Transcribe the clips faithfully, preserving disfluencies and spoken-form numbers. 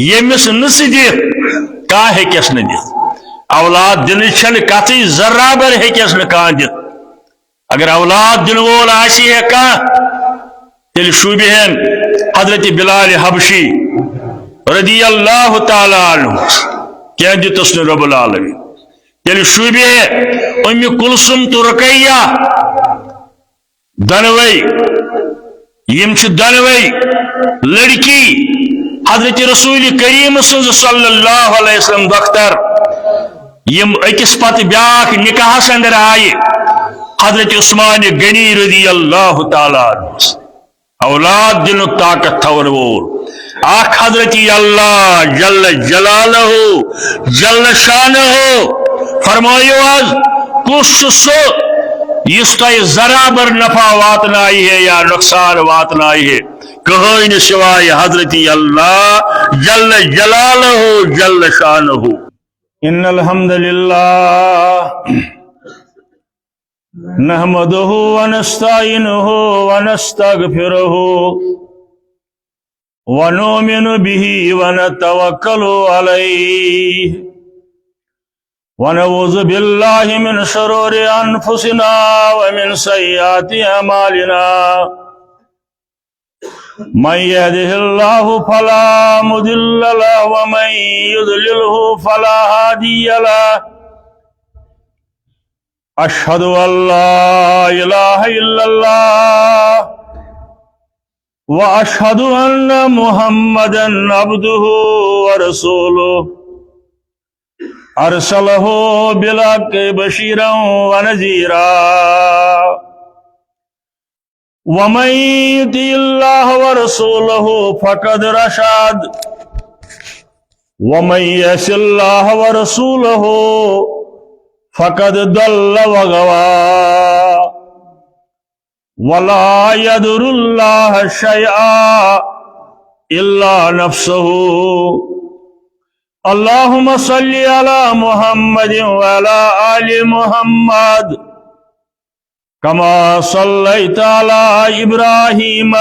ییٚمِس نہٕ ژٕ دِکھ، کانٛہہ ہیٚکٮ۪س نہٕ دِتھ۔ اولاد دِنٕچ چھَنہٕ کَتھٕے، ذرہ بر ہیٚکٮ۪س نہٕ کانٛہہ دِتھ۔ اگر اولاد دِنہٕ وول آسہِ ہے کانٛہہ، تیٚلہِ شوٗبہِ ہن حضرت بلال حبشی رضی اللہ تعالیٰ عنہ، کینٛہہ دِتُس نہٕ رب العالمین۔ تیٚلہِ شوٗبہِ ہے اُمہِ کلثوم تہٕ رقیہ، دۄنوَے، یِم چھِ دۄنوَے لڑکی حضرت رسول کریم سٕنٛز صلی اللہ علیہ وسلم دختر، یِم أکِس پتہٕ بیٛاکھ نکاحس اندر آیہِ حضرت عثمان غنی رضی اللہ تعالیٰ عنہ۔ اولاد دِنُک طاقت تھاون وول اکھ حضرت اللہ جل جلالہ، جل شانہ۔ فرمٲیِو حظ، کُس چھُ سُہ یُس تۄہہِ ذرا بر نفع واتنایہِ ہے یا نۄقصان واتنایہِ ہے؟ کٕہٕنۍ نہٕ، سوائے حضرت اللہ جل جلالہ، جل شانہ۔ ان الحمد للہ نحمده ونستعينه ونستغفره ونؤمن به ونتوكل عليه ونعوذ بالله من شرور أنفسنا ومن سيئات أعمالنا. من يهده الله فلا مضل له ومن يضلله فلا هادي له. أشهد أن لا إله إلا الله وأشهد أن محمدا عبده ورسوله، أرسله بالحق بشيرا ونذيرا. ومن يطع الله ورسوله فقد رشد، ومن يعص الله ورسوله فقد ضل وغوى. ولا يضر الله شيئا إلا نفسه. اللهم صل على محمد وعلى آل محمد كما صليت على إبراهيم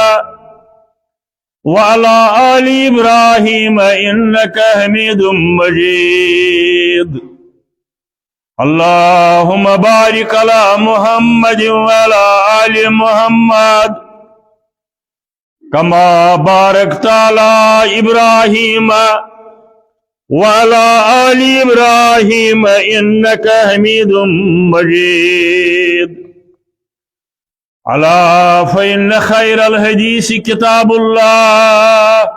وعلى آل إبراهيم إنك حميد مجيد. اللهم بارك على محمد وعلى آل محمد كما باركت على إبراهيم وعلى آل إبراهيم إنك حميد مجيد. ألا فإن خير الحديث كتاب الله،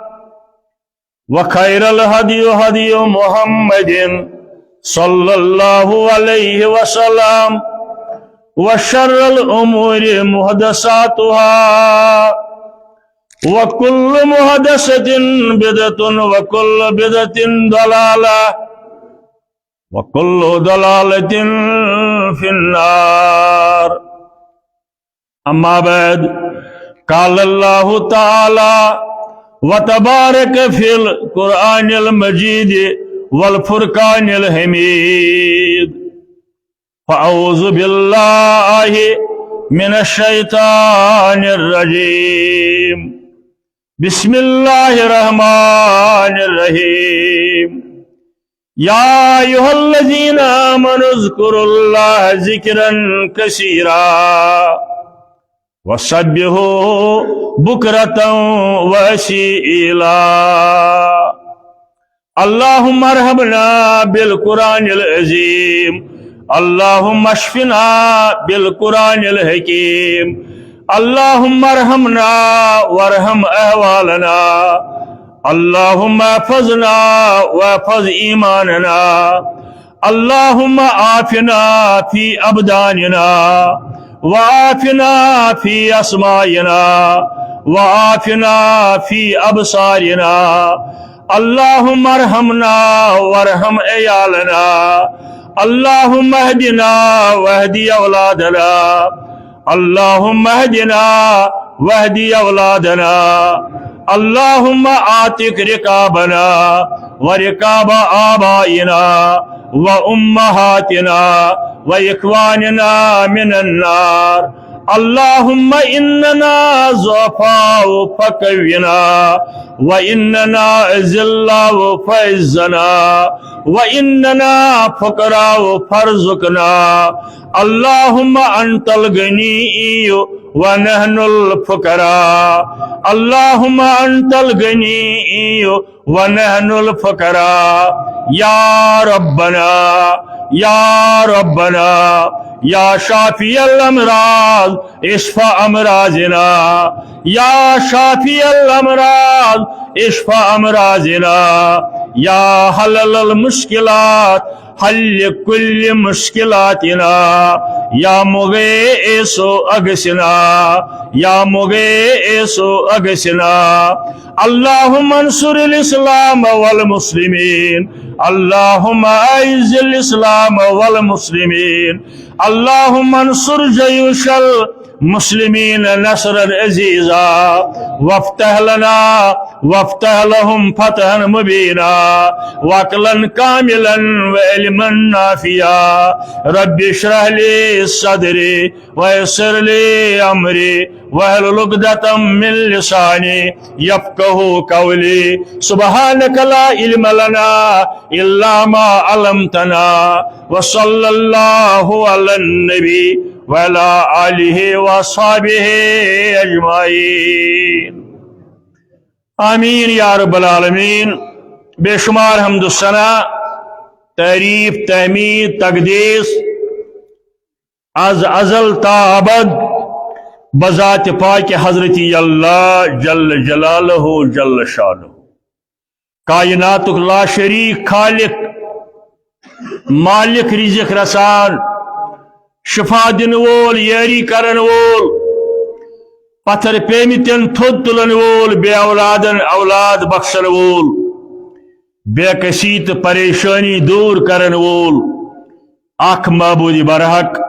وخير الهدي هدي محمد صلى الله عليه وسلم، وشر الأمور محدثاتها، وكل محدثة بدعة، وكل بدعة ضلالة، وكل ضلالة في النار. أما بعد، قال الله تعالى وتبارك في القرآن المجيد والفرقان الحميد. فأعوذ بالله من الشيطان الرجيم. بسم الله الرحمن الرحيم. يا أيها الذين آمنوا اذكروا الله ذكرا كثيرا وسبحوه بكرة وأصيلا. اللهم ارحمنا بالقرآن العظيم. اللهم اشفنا بالقرآن الحكيم. اللهم ارحمنا وارحم أحوالنا. اللهم احفظنا واحفظ إيماننا. اللهم عافنا في أبداننا، وعافنا في أسماعنا، وعافنا في أبصارنا. اللهم ارحمنا وارحم عيالنا. اللهم اهدنا واهد أولادنا. اللهم اهدنا واهد أولادنا. اللهم اعتق رقابنا ورقاب آبائنا وأمهاتنا وإخواننا من النار. اللهم إننا ضعفاء فقونا، وإننا ذلاء فأعزنا، وإننا فقراء فارزقنا. اللهم أنت الغني ونحن الفقراء. اللهم أنت الغني ونحن الفقراء. يا ربنا، يا ربنا، يا شافي الأمراض، اشف أمراضنا. يا شافي الأمراض، اشف أمراضنا. يا حلل المشكلات، حل كل مشكلاتنا. يا مغيث أغثنا، يا مغيث أغثنا. اللهم انصر الإسلام والمسلمين. اللهم أعز الإسلام والمسلمين. اللهم انصر جيوش المسلمين نصرا عزيزا، وافتح لنا وافتح لهم فتحا مبينا، وعقلا كاملا وعلما نافعا. رب اشرح لي صدري ويسر لي أمري واحلل عقدة من لساني يفقه قولي. سبحانك لا علم لنا إلا ما علمتنا. وصلى الله على النبي وعلى آله وأصحابه أجمعين. آمين يا رب العالمين. بے شمار حمد و ثنا، تعریف، تحمید، تقدیس از ازل تا ابد بذات پاک حضرت اللہ جل جلالہ جل شانہ، کائناتک لا شریک خالق، مالک رزق رسان، شفا دن وول، یاری کرن وول، پتھر پیمتن تھود تلن وول، بے اولادن اولاد بخشن وول، بے کسی تہٕ پریشانی دور کرن وول اکھ معبود برحق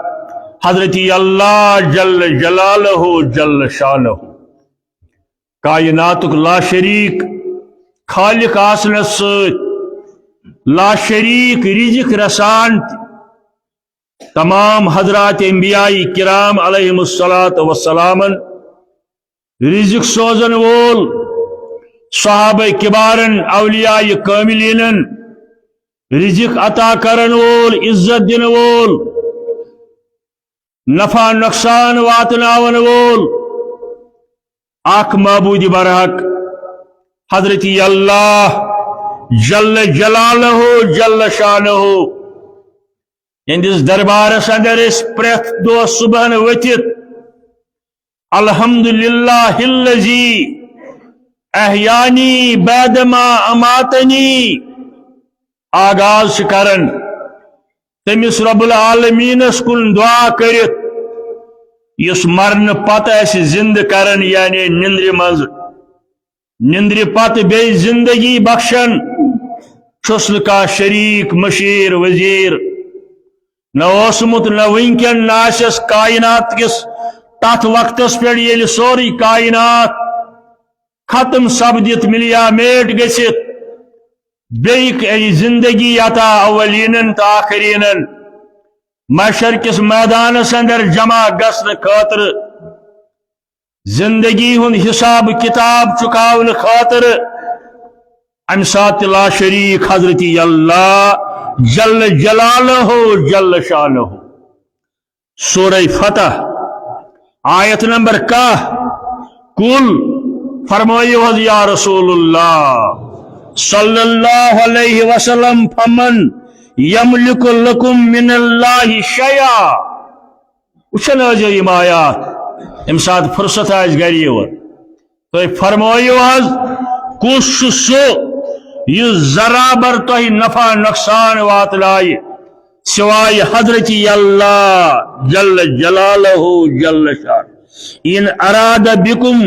حضرت اللہ جل جلالہ جل شانہ، کائناتک لا شریک خالق آسنس سۭتۍ لا شریک رزق رسان تہِ، تمام حضرات انبیاء کرام علیہم الصلوۃ والسلامن رزق سوزن وول، صحابہ کبارن، اولیاء کاملینن رزق عطا کرن وول، عزت دن وول، نفع نقصان واتناون وول اکھ معبود برحق حضرت اللہ جل جلالہ جل شانہ، یہندس دربارس اندر أسۍ پرٛٮ۪تھ دۄہ صبحن ؤتھِتھ الحمد للہ الذی احیانی بعد ما اماتنی آغاز چھِ کران، تٔمِس رب العالمینس کُن دعا کٔرِتھ، یُس مرنہٕ پتہٕ اسہِ زندٕ کران، یعنی نندرِ منٛز، نندرِ پتہٕ بیٚیہِ زندگی بخشان، چھُس نہٕ کانٛہہ شریک، مشیر، وزیر نہ اوسمُت، نہ وٕنکٮ۪ن، نہ آسٮ۪س کائنات کِس تتھ وقتس پٮ۪ٹھ، ییٚلہِ سورُے کائنات ختم سپدِتھ، ملیا میٹ گٔژھِتھ، بیٚیہِ کَرِ زندگی عطا اولینن تہٕ آخرینن محشر کِس میدانس اندر جمع گژھنہٕ خٲطرٕ، زندگی ہُنٛد حساب کتاب چُکاونہٕ خٲطرٕ، امہِ ساتہٕ تہِ لا شریک حضرت اللہ جل جلالہ جل شانہ۔ سورہ فتح، آیت نمبر کاہ، قل، فرمٲیِو حظ یا رسول اللہ صلی اللہ علیہ وسلم، فمن یملک لکم من اللہ شیئا۔ وٕچھن حظ یِم آیات، ییٚمہِ ساتہٕ فرصت آسہِ گرِ یِوان۔ تُہۍ فرمٲیِو حظ، کُس چھُ سُہ یُس ذرا بر تۄہہِ نفع نۄقصان واتنایہِ سوائے حضرت اللہ جل جلالہ جل شان؟ ان اراد بکم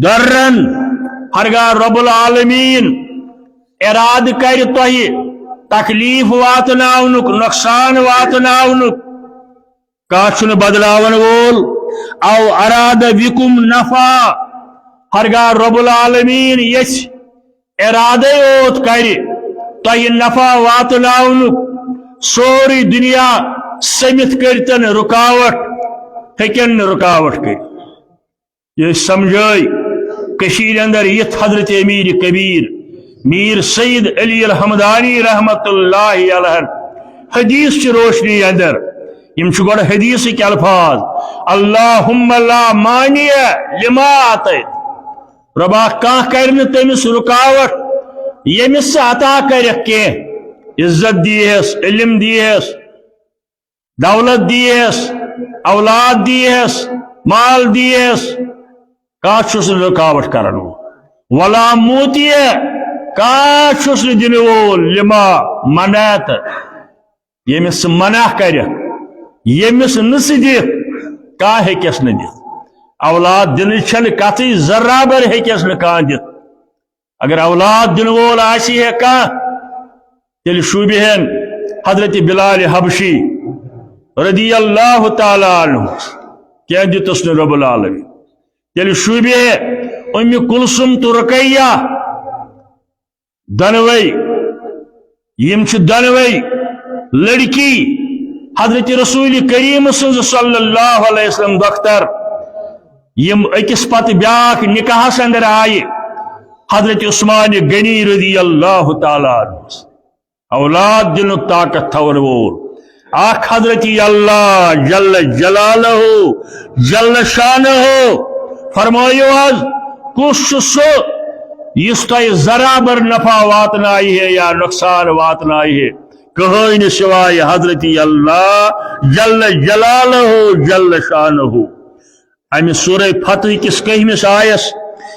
ضرا، ہرگاہ رب العالمین ارادٕ کرِ تۄہہِ تکلیف واتناونُک، نۄقصان واتناونُک، کانٛہہ چھُنہٕ بدلاون وول۔ او اراد بکم نفعا، ہرگاہ رب العالمین یژھِ، ارادے یوت کرِ تۄہہِ نفع واتناونُک، سورُے دُنیا سٔمِتھ کٔرتن رُکاوٹ، ہیٚکن نہٕ رُکاوٹ کٔرِتھ۔ یہ سمجھٲے کٔشیٖرِ اندر یتھ حضرت امیر کبیر میر سید علی الحمدانی رحمت اللہ علیہ حدیث چہِ روشنی اندر۔ یم چھِ گۄڈٕ حدیثٕکۍ الفاظ، اللہم لا مانع لما اعطیت۔ ربا، کانٛہہ کرِ نہٕ تٔمِس رُکاوٹ ییٚمِس ژٕ عطا کرکھ کینٛہہ۔ عزت دیہس، علم دیہس، دولت دیہس، اولاد دیہس، مال دیہس، کانٛہہ چھُس نہٕ رُکاوٹ کرن وول۔ ولا معطی، کانٛہہ چھُس نہٕ دِنہٕ وول، لما منعت، ییٚمِس ژٕ منع کرکھ، ییٚمِس نہٕ ژٕ دِکھ، کانٛہہ ہیٚکٮ۪س نہٕ دِتھ۔ اولاد دِنٕچ چھنہٕ کتھٕے، ذرہ بر ہیٚکٮ۪س نہٕ کانٛہہ دِتھ۔ اگر اولاد دِنہٕ وول آسہِ ہے کانٛہہ، تیٚلہِ شوٗبہِ ہن حضرت بلال حبشی رضی اللہ تعالیٰ عنہ، کینٛہہ دِتُس نہٕ رب العالمین۔ تیٚلہِ شوٗبہِ ہے اُمہِ کلثوم تہٕ رقیہ، دۄنوَے، یِم چھِ دۄنوَے لڑکی حضرت رسول کریم سٕنٛز صلی اللہ علیہ وسلم دختر، یِم أکِس پتہٕ بیٛاکھ نکاحس اندر آیہِ حضرت عثمان غنی رضی اللہ تعالیٰ عنہ۔ اولاد دِنُک طاقت تھاون وول اکھ حضرت اللہ جل جلالہ، جل شانہ۔ فرمٲیِو حظ، کُس چھُ سُہ یُس تۄہہِ ذرا بر نفع واتنایہِ ہے یا نۄقصان واتنایہِ ہے؟ کٕہٕنۍ نہٕ سوائے حضرت اللہ جل جلالہ، جل شانہ۔ امہِ سورہ فتح کِس کٔہمِس آیس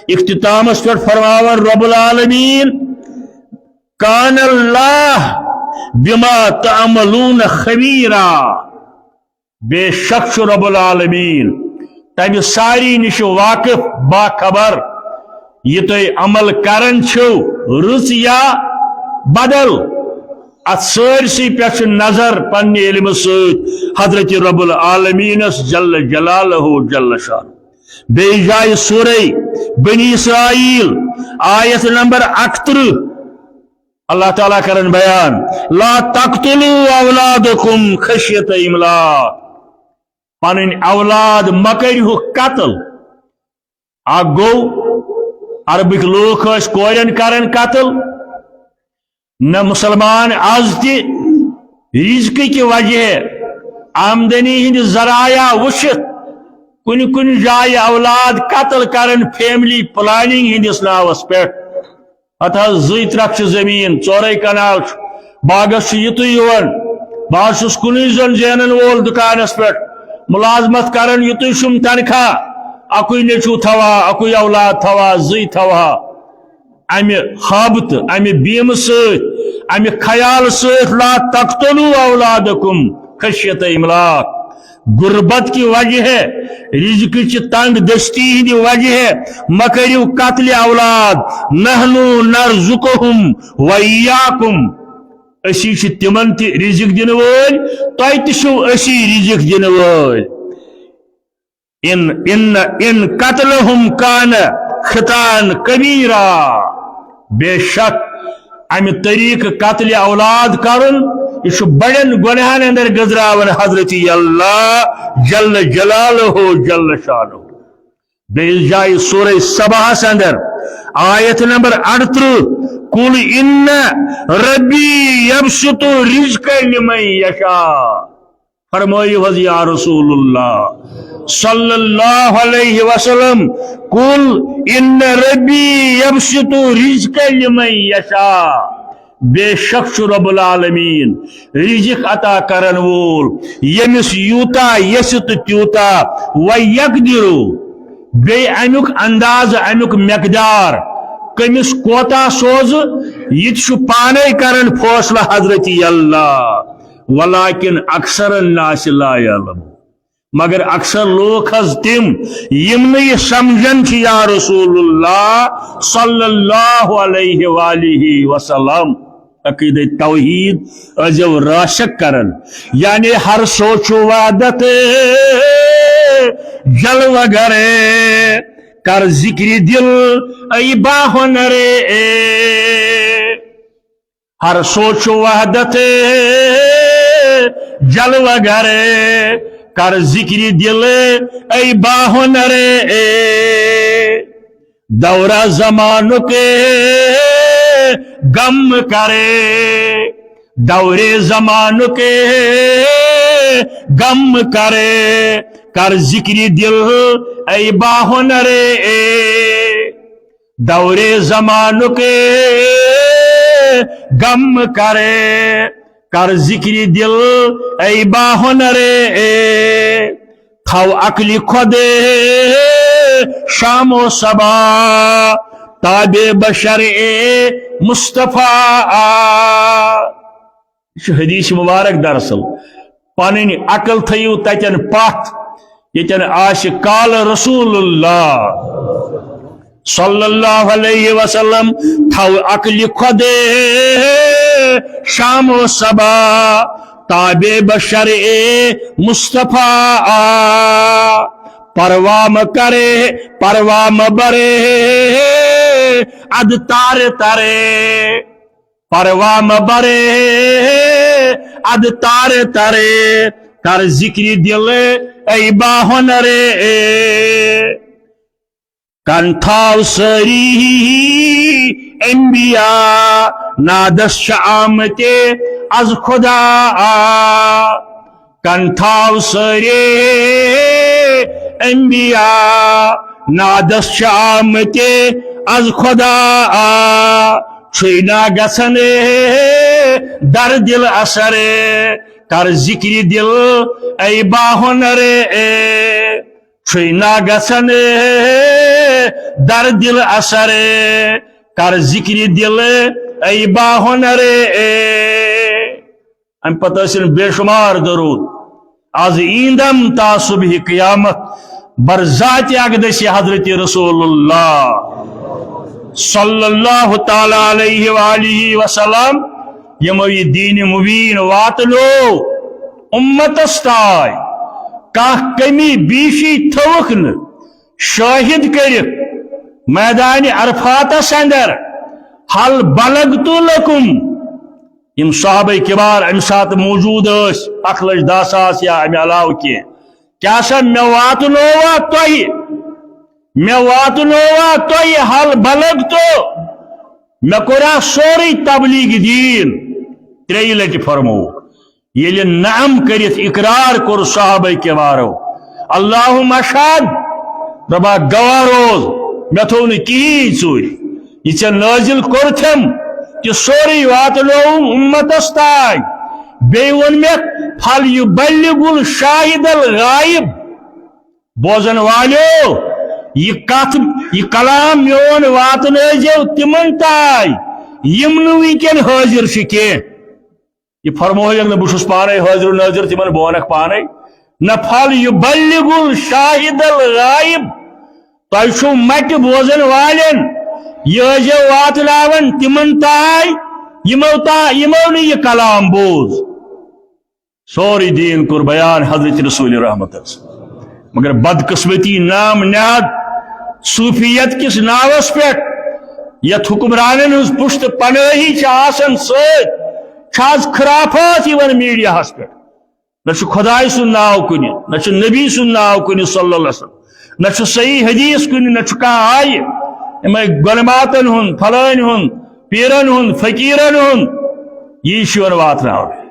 اختتامس پٮ۪ٹھ فرماوان رب العالمین، کان اللہ بما تعملون خبیرا۔ بے شک چھُ رب العالمین تمہِ ساری نِش واقف، باخبر، یہِ تُہۍ عمل کران چھِو، رٕژ یا بدل۔ اتھ سٲرسٕے پٮ۪ٹھ چھِ نظر پننہِ علمہٕ سۭتۍ حضرت رب العالمینس جل جلالہ جل شانہ۔ بیٚیہِ جایہِ سورہ بنی اسرائیل، آیت نمبر اکترہ، اللہ تعالیٰ کرن بیان، لا تقتلوا اولادکم خشیت املاق، پنٕنۍ اولاد مہ کٔرِہُکھ قتل۔ اکھ گوٚو، عربٕکۍ لوٗکھ ٲسۍ کورٮ۪ن کران قتل۔ نہ مسلمان از تہِ رزقٕکۍ وجہ، آمدنی ہٕنٛدۍ ذرایع وٕچھِتھ کُنہِ کُنہِ جایہِ اولاد قتل کران فیملی پلاننگ ہٕنٛدِس ناوس پٮ۪ٹھ۔ اتھ حظ زٕے ترکھ چھِ زٔمیٖن، ژورے کنال چھُ، باغس چھُ یِتُے یِوان، بہٕ حظ چھُس کُنُے زوٚن زینن وول دُکانس پٮ۪ٹھ، مُلازمت کران یِتُے چھُم تنخواہ، اکُے نیٚچوٗ تھاوہا، اکُے اولاد تھاوہا، زٕے تھاوہا۔ امہِ ہابتہٕ، امہِ بیمہٕ سۭتۍ، امہِ خیال سۭتۍ، لا تقتلوا اولادکم خشیت املاق، غربت کی وجہ ہے، رزق چہ تنگ دستی ہندی وجہ ہے، مہ کریو قتل اولاد، نحن نرزقہم و ایاکم، اسی چھ تمن تہ رزق دن وٲلۍ، تۄہہِ تہِ چھو اسی رزق دن وٲلۍ۔ ان ان ان قتلہم کان خطان کبیرا، بے شک امہِ طریقہٕ قتل اولاد کرُن، یہِ چھُ بڑٮ۪ن گۄناہن اندر گٔنزراوان حضرت اللہ جل جلالہ جل شانہ۔ بیٚیِس جایہِ سورہ سباہس اندر آیت نمبر اڑترہ، قل ان ربی یبسط الرزق لمن یشاء۔ فرمٲیِو حظ یا رسول اللہ صلی اللہ علیہ وسلم، قل ان ربی یبسط الرزق لمن یشاء، بے شک چھُ رب العالمین رزق عطا کرن وول ییٚمِس یوٗتاہ یژھِ تہٕ تیوٗتاہ، و یقدر، بیٚیہِ امیُک انداز، امیُک مقدار، کٔمِس کوتاہ سوزٕ، یہِ تہِ چھُ پانے کران فٲصلہٕ حضرت اللہ۔ ولکن اکثر الناس لا یعلمون، مگر اکثر لوک حظ تِم، یِم نہٕ یہِ سمجھان چھِ یا رسول اللہ صلی اللہ علیہ وآلہ وسلم۔ عقیدہ توحید ٲسۍزیو راسک کران، یعنی ہر سوچ و وحدت جلوہ گر، کر ذکر دل ای باہنر، ہر سوچ و وحدت جلوہ گر، کر ذکر دل اے باہنر، دورہ زمانک غم کرے، دور زمانک غم کرے، کر ذکر دل اے باہنر، دور زمانک غم کرے، کر ذکر دل اے باہنر۔ تھاو عقل خود شام و صبا، تابع بشر مصطفیٰ۔ یہ چھُ حدیث مبارک دراصل۔ پنٕنۍ عقل تھٲیِو تتٮ۪ن پتھ، ییٚتٮ۪ن آسہِ قال رسول اللہ صلی اللہ علیہ وسلم۔ تھاو عقل خود شام و صبا، تابع بشر مصطفیٰ۔ پرواہ مہ کرے، پرواہ مہ برے، اد تار ترے۔ پرواہ مہ برے، اد تار ترے، کر ذکر دل اے باہنر۔ کن تھاو سٲری انبیاء، نادس چھِ آمٕتۍ از خدا۔ کن تھاو سٲری انبیاء، نادس چھِ آمٕتۍ از خدا۔ چھُے نا گژھان در دل اثر، کر ذکر دل اے باہنر۔ چھُے نا گژھان در دل اثر، کر ذکر دل اے باہنر۔ امہِ پتہٕ ٲسِن بے شمار درود۔ از ایندم تا صبح قیامت بر ذات اقدس حضرت رسول اللہ صلی اللہ تعالی علیہ وآلہ وسلم، یمو یہ دین مبین واتنو امتس تائے، کانٛہہ کمی بیشی تھوک نہٕ شاہد کٔرِتھ میدان عرفاتس اندر، حل بلغت لکم۔ یم صحابہ کبار امہِ ساتہٕ موجود ٲسۍ، اکھ لچھ دہ ساس یا امہِ علاوٕ کینٛہہ، کیٛاہ سا مےٚ واتنووا تۄہہِ، مےٚ واتنووا تۄہہِ حل بلغت، مےٚ کوٚرا سورُے تبلیغ دین؟ ترٛیٚیہِ لٹہِ فرمووُکھ۔ ییٚلہِ نعم کٔرِتھ اقرار کوٚر صحابہ کرامو، اللہم اشہد، ربا گواہ روز، مےٚ تھوٚو نہٕ کِہیٖنۍ ژوٗرِ۔ یہِ ژےٚ نٲزِل کوٚرتھم، تہِ سورُے واتنووُم اُمتس تام۔ بیٚیہِ ووٚن مےٚ، فل یبلغ الشاہد الغائب۔ بوزن والیو، یہِ کتھ، یہِ کلام میون واتنٲیزیو تِمن تام، یِم نہٕ وٕنکیٚن حٲضِر چھِ کینٛہہ۔ یہ فرمووُکھ نہٕ، بہٕ چھُس پانے حٲضِر و نٲظِر تِمن، بہٕ ونکھ پانے۔ نہ، فل یبلغ الشاہد الغائب۔ تۄہہِ چھُو مٹہِ بوزن والٮ۪ن، یہِ ٲسۍزیو واتناوان تِمن تام، یِمو تا-، یِمو نہٕ یہِ کلام بوز۔ سورُے دین کوٚر بیان حضرت رسول رحمتس۔ مگر بدقسمتی نام نہاد صوفیت کِس ناوس پٮ۪ٹھ یتھ حکمرانن ہٕنٛز پُشت پنٲہی چھِ آسان سۭتۍ، چھِ آز خرافات یِوان میڈیاہس پٮ۪ٹھ۔ نہ چھُ خداے سُنٛد ناو کُنہِ، نہ چھُ نبی سُنٛد ناو کُنہِ صلی اللہ علیہ وسلم، نہ چھُ صحیح حدیث کُنہِ، نہ چھُ کانٛہہ آیہِ۔ یِمے گۄلماتن ہُنٛد، پھلٲنۍ ہُنٛد، پیٖرن ہُنٛد، فقیٖرن ہُنٛد، یی چھُ یِوان واتناونہٕ۔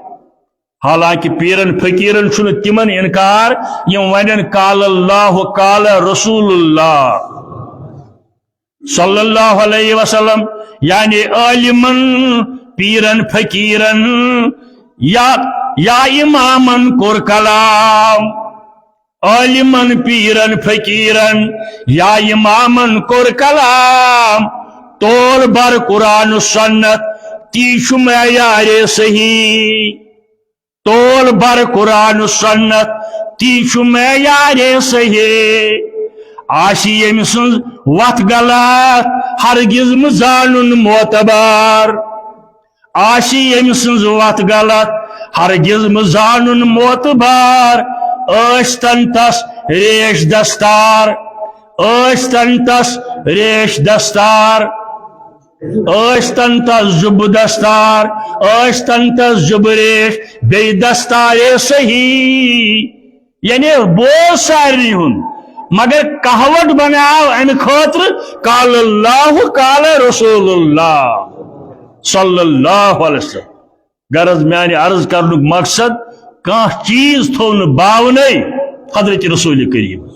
حالانکہ پیرن فقیرن چھُنہٕ تِمن انکار، یِم ونن قال اللہ، قال رسول اللہ صلی اللہ علیہ وسلم، یعنی عالمن، پیرن فقیرن یا، یا امامن کوٚر کلام۔ عالمن، پیرن فقیرن یا امامن کوٚر کلام، تول بر قرآن و سنت، تی چھُ معیار صحیح۔ تول بر قرآن و سنت، تی چھُ معیار صحیح۔ آسہِ ییٚمہِ سٕنٛز وتھ غلط، ہرگز مہٕ زانُن معتبر۔ آسہِ ییٚمہِ سٕنٛز وتھ غلط، ہرگز مہٕ زانُن معتبر۔ ٲسۍتن تس ریش دستار، ٲسۍتن تس ریش دستار۔ ٲسۍتن تس زُبہٕ دستار، ٲسۍتن تس زُبہٕ ریش، بیٚیہِ دستارے صحیح۔ یعنی بوز سارنٕے ہُنٛد، مگر کہوٹ بناو امہِ خٲطرٕ قال اللہ، قال رسول اللہ صلی اللہ علیہ وسلم۔ غرض، میانہِ عرض کرنُک مقصد، کانٛہہ چیز تھوو نہٕ باونَے حضرت رسول کریم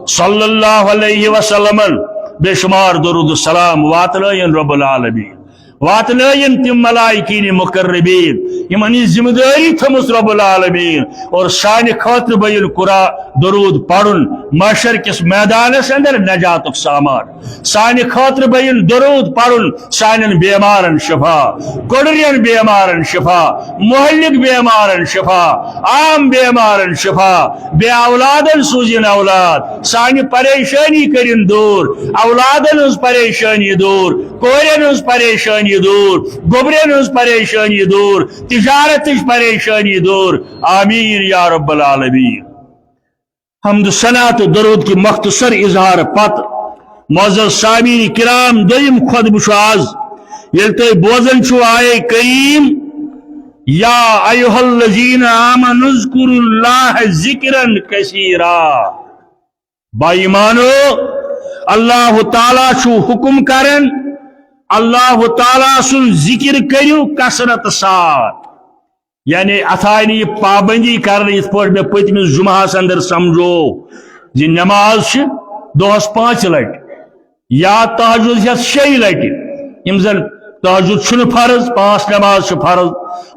صلی اللہ علیہ وسلمن بے شمار درود و سلام واتنٲیِن رب العالمین۔ واتنٲیِن تِم ملائکین مقربین، یِمن یہِ ذمہ دٲری تھٲومٕژ رب العالمین، اور سانہِ خٲطرٕ بنیُن قرآن درود پرُن محشر کِس میدانس اندر نجاتُک سامان۔ سانہِ خٲطرٕ بنیُن درود پرُن سانٮ۪ن بیمارن شفا، کۄڈرٮ۪ن بیمارن شفا، مہلک بیمارن شفا، عام بیمارن شفا، بے اولادن سوٗزِن اولاد، سانہِ پریشٲنی کٔرِن دوٗر، اولادن ہٕنٛز پریشٲنی دوٗر، کورٮ۪ن ہٕنٛز پریشٲنی دوٗر، گوٚبرٮ۪ن ہٕنٛز پریشٲنی دوٗر، تجارتٕچ پریشٲنی دوٗر۔ آمین یا رب العالمین۔ حمد و ثنا تہٕ درود کہِ مختصر اظہار پتہٕ، معزز سامعین کرام، دوٚیِم خطبہٕ چھُ آز، ییٚلہِ تُہۍ بوزان چھِو آیے کریم، یا ایھا الذین آمنوا اذکروا اللہ ذکرا کثیرا۔ با ایمانو، اللہ تعالیٰ چھُ حکم کران، اللہ تعالیٰ سُنٛد ذکر کٔرِو کثرت سان۔ یعنی اتھ آیہِ نہٕ یہِ پابندی کرنہٕ، یِتھ پٲٹھۍ مےٚ پٔتمِس جمعہس اندر سمجھو زِ نماز چھِ دۄہس پانٛژِ لٹہِ یا تہجد ہٮ۪تھ شیٚیہِ لٹہِ۔ یِم زن تہجد چھُنہٕ فرض، پانٛژھ نماز چھِ فرض،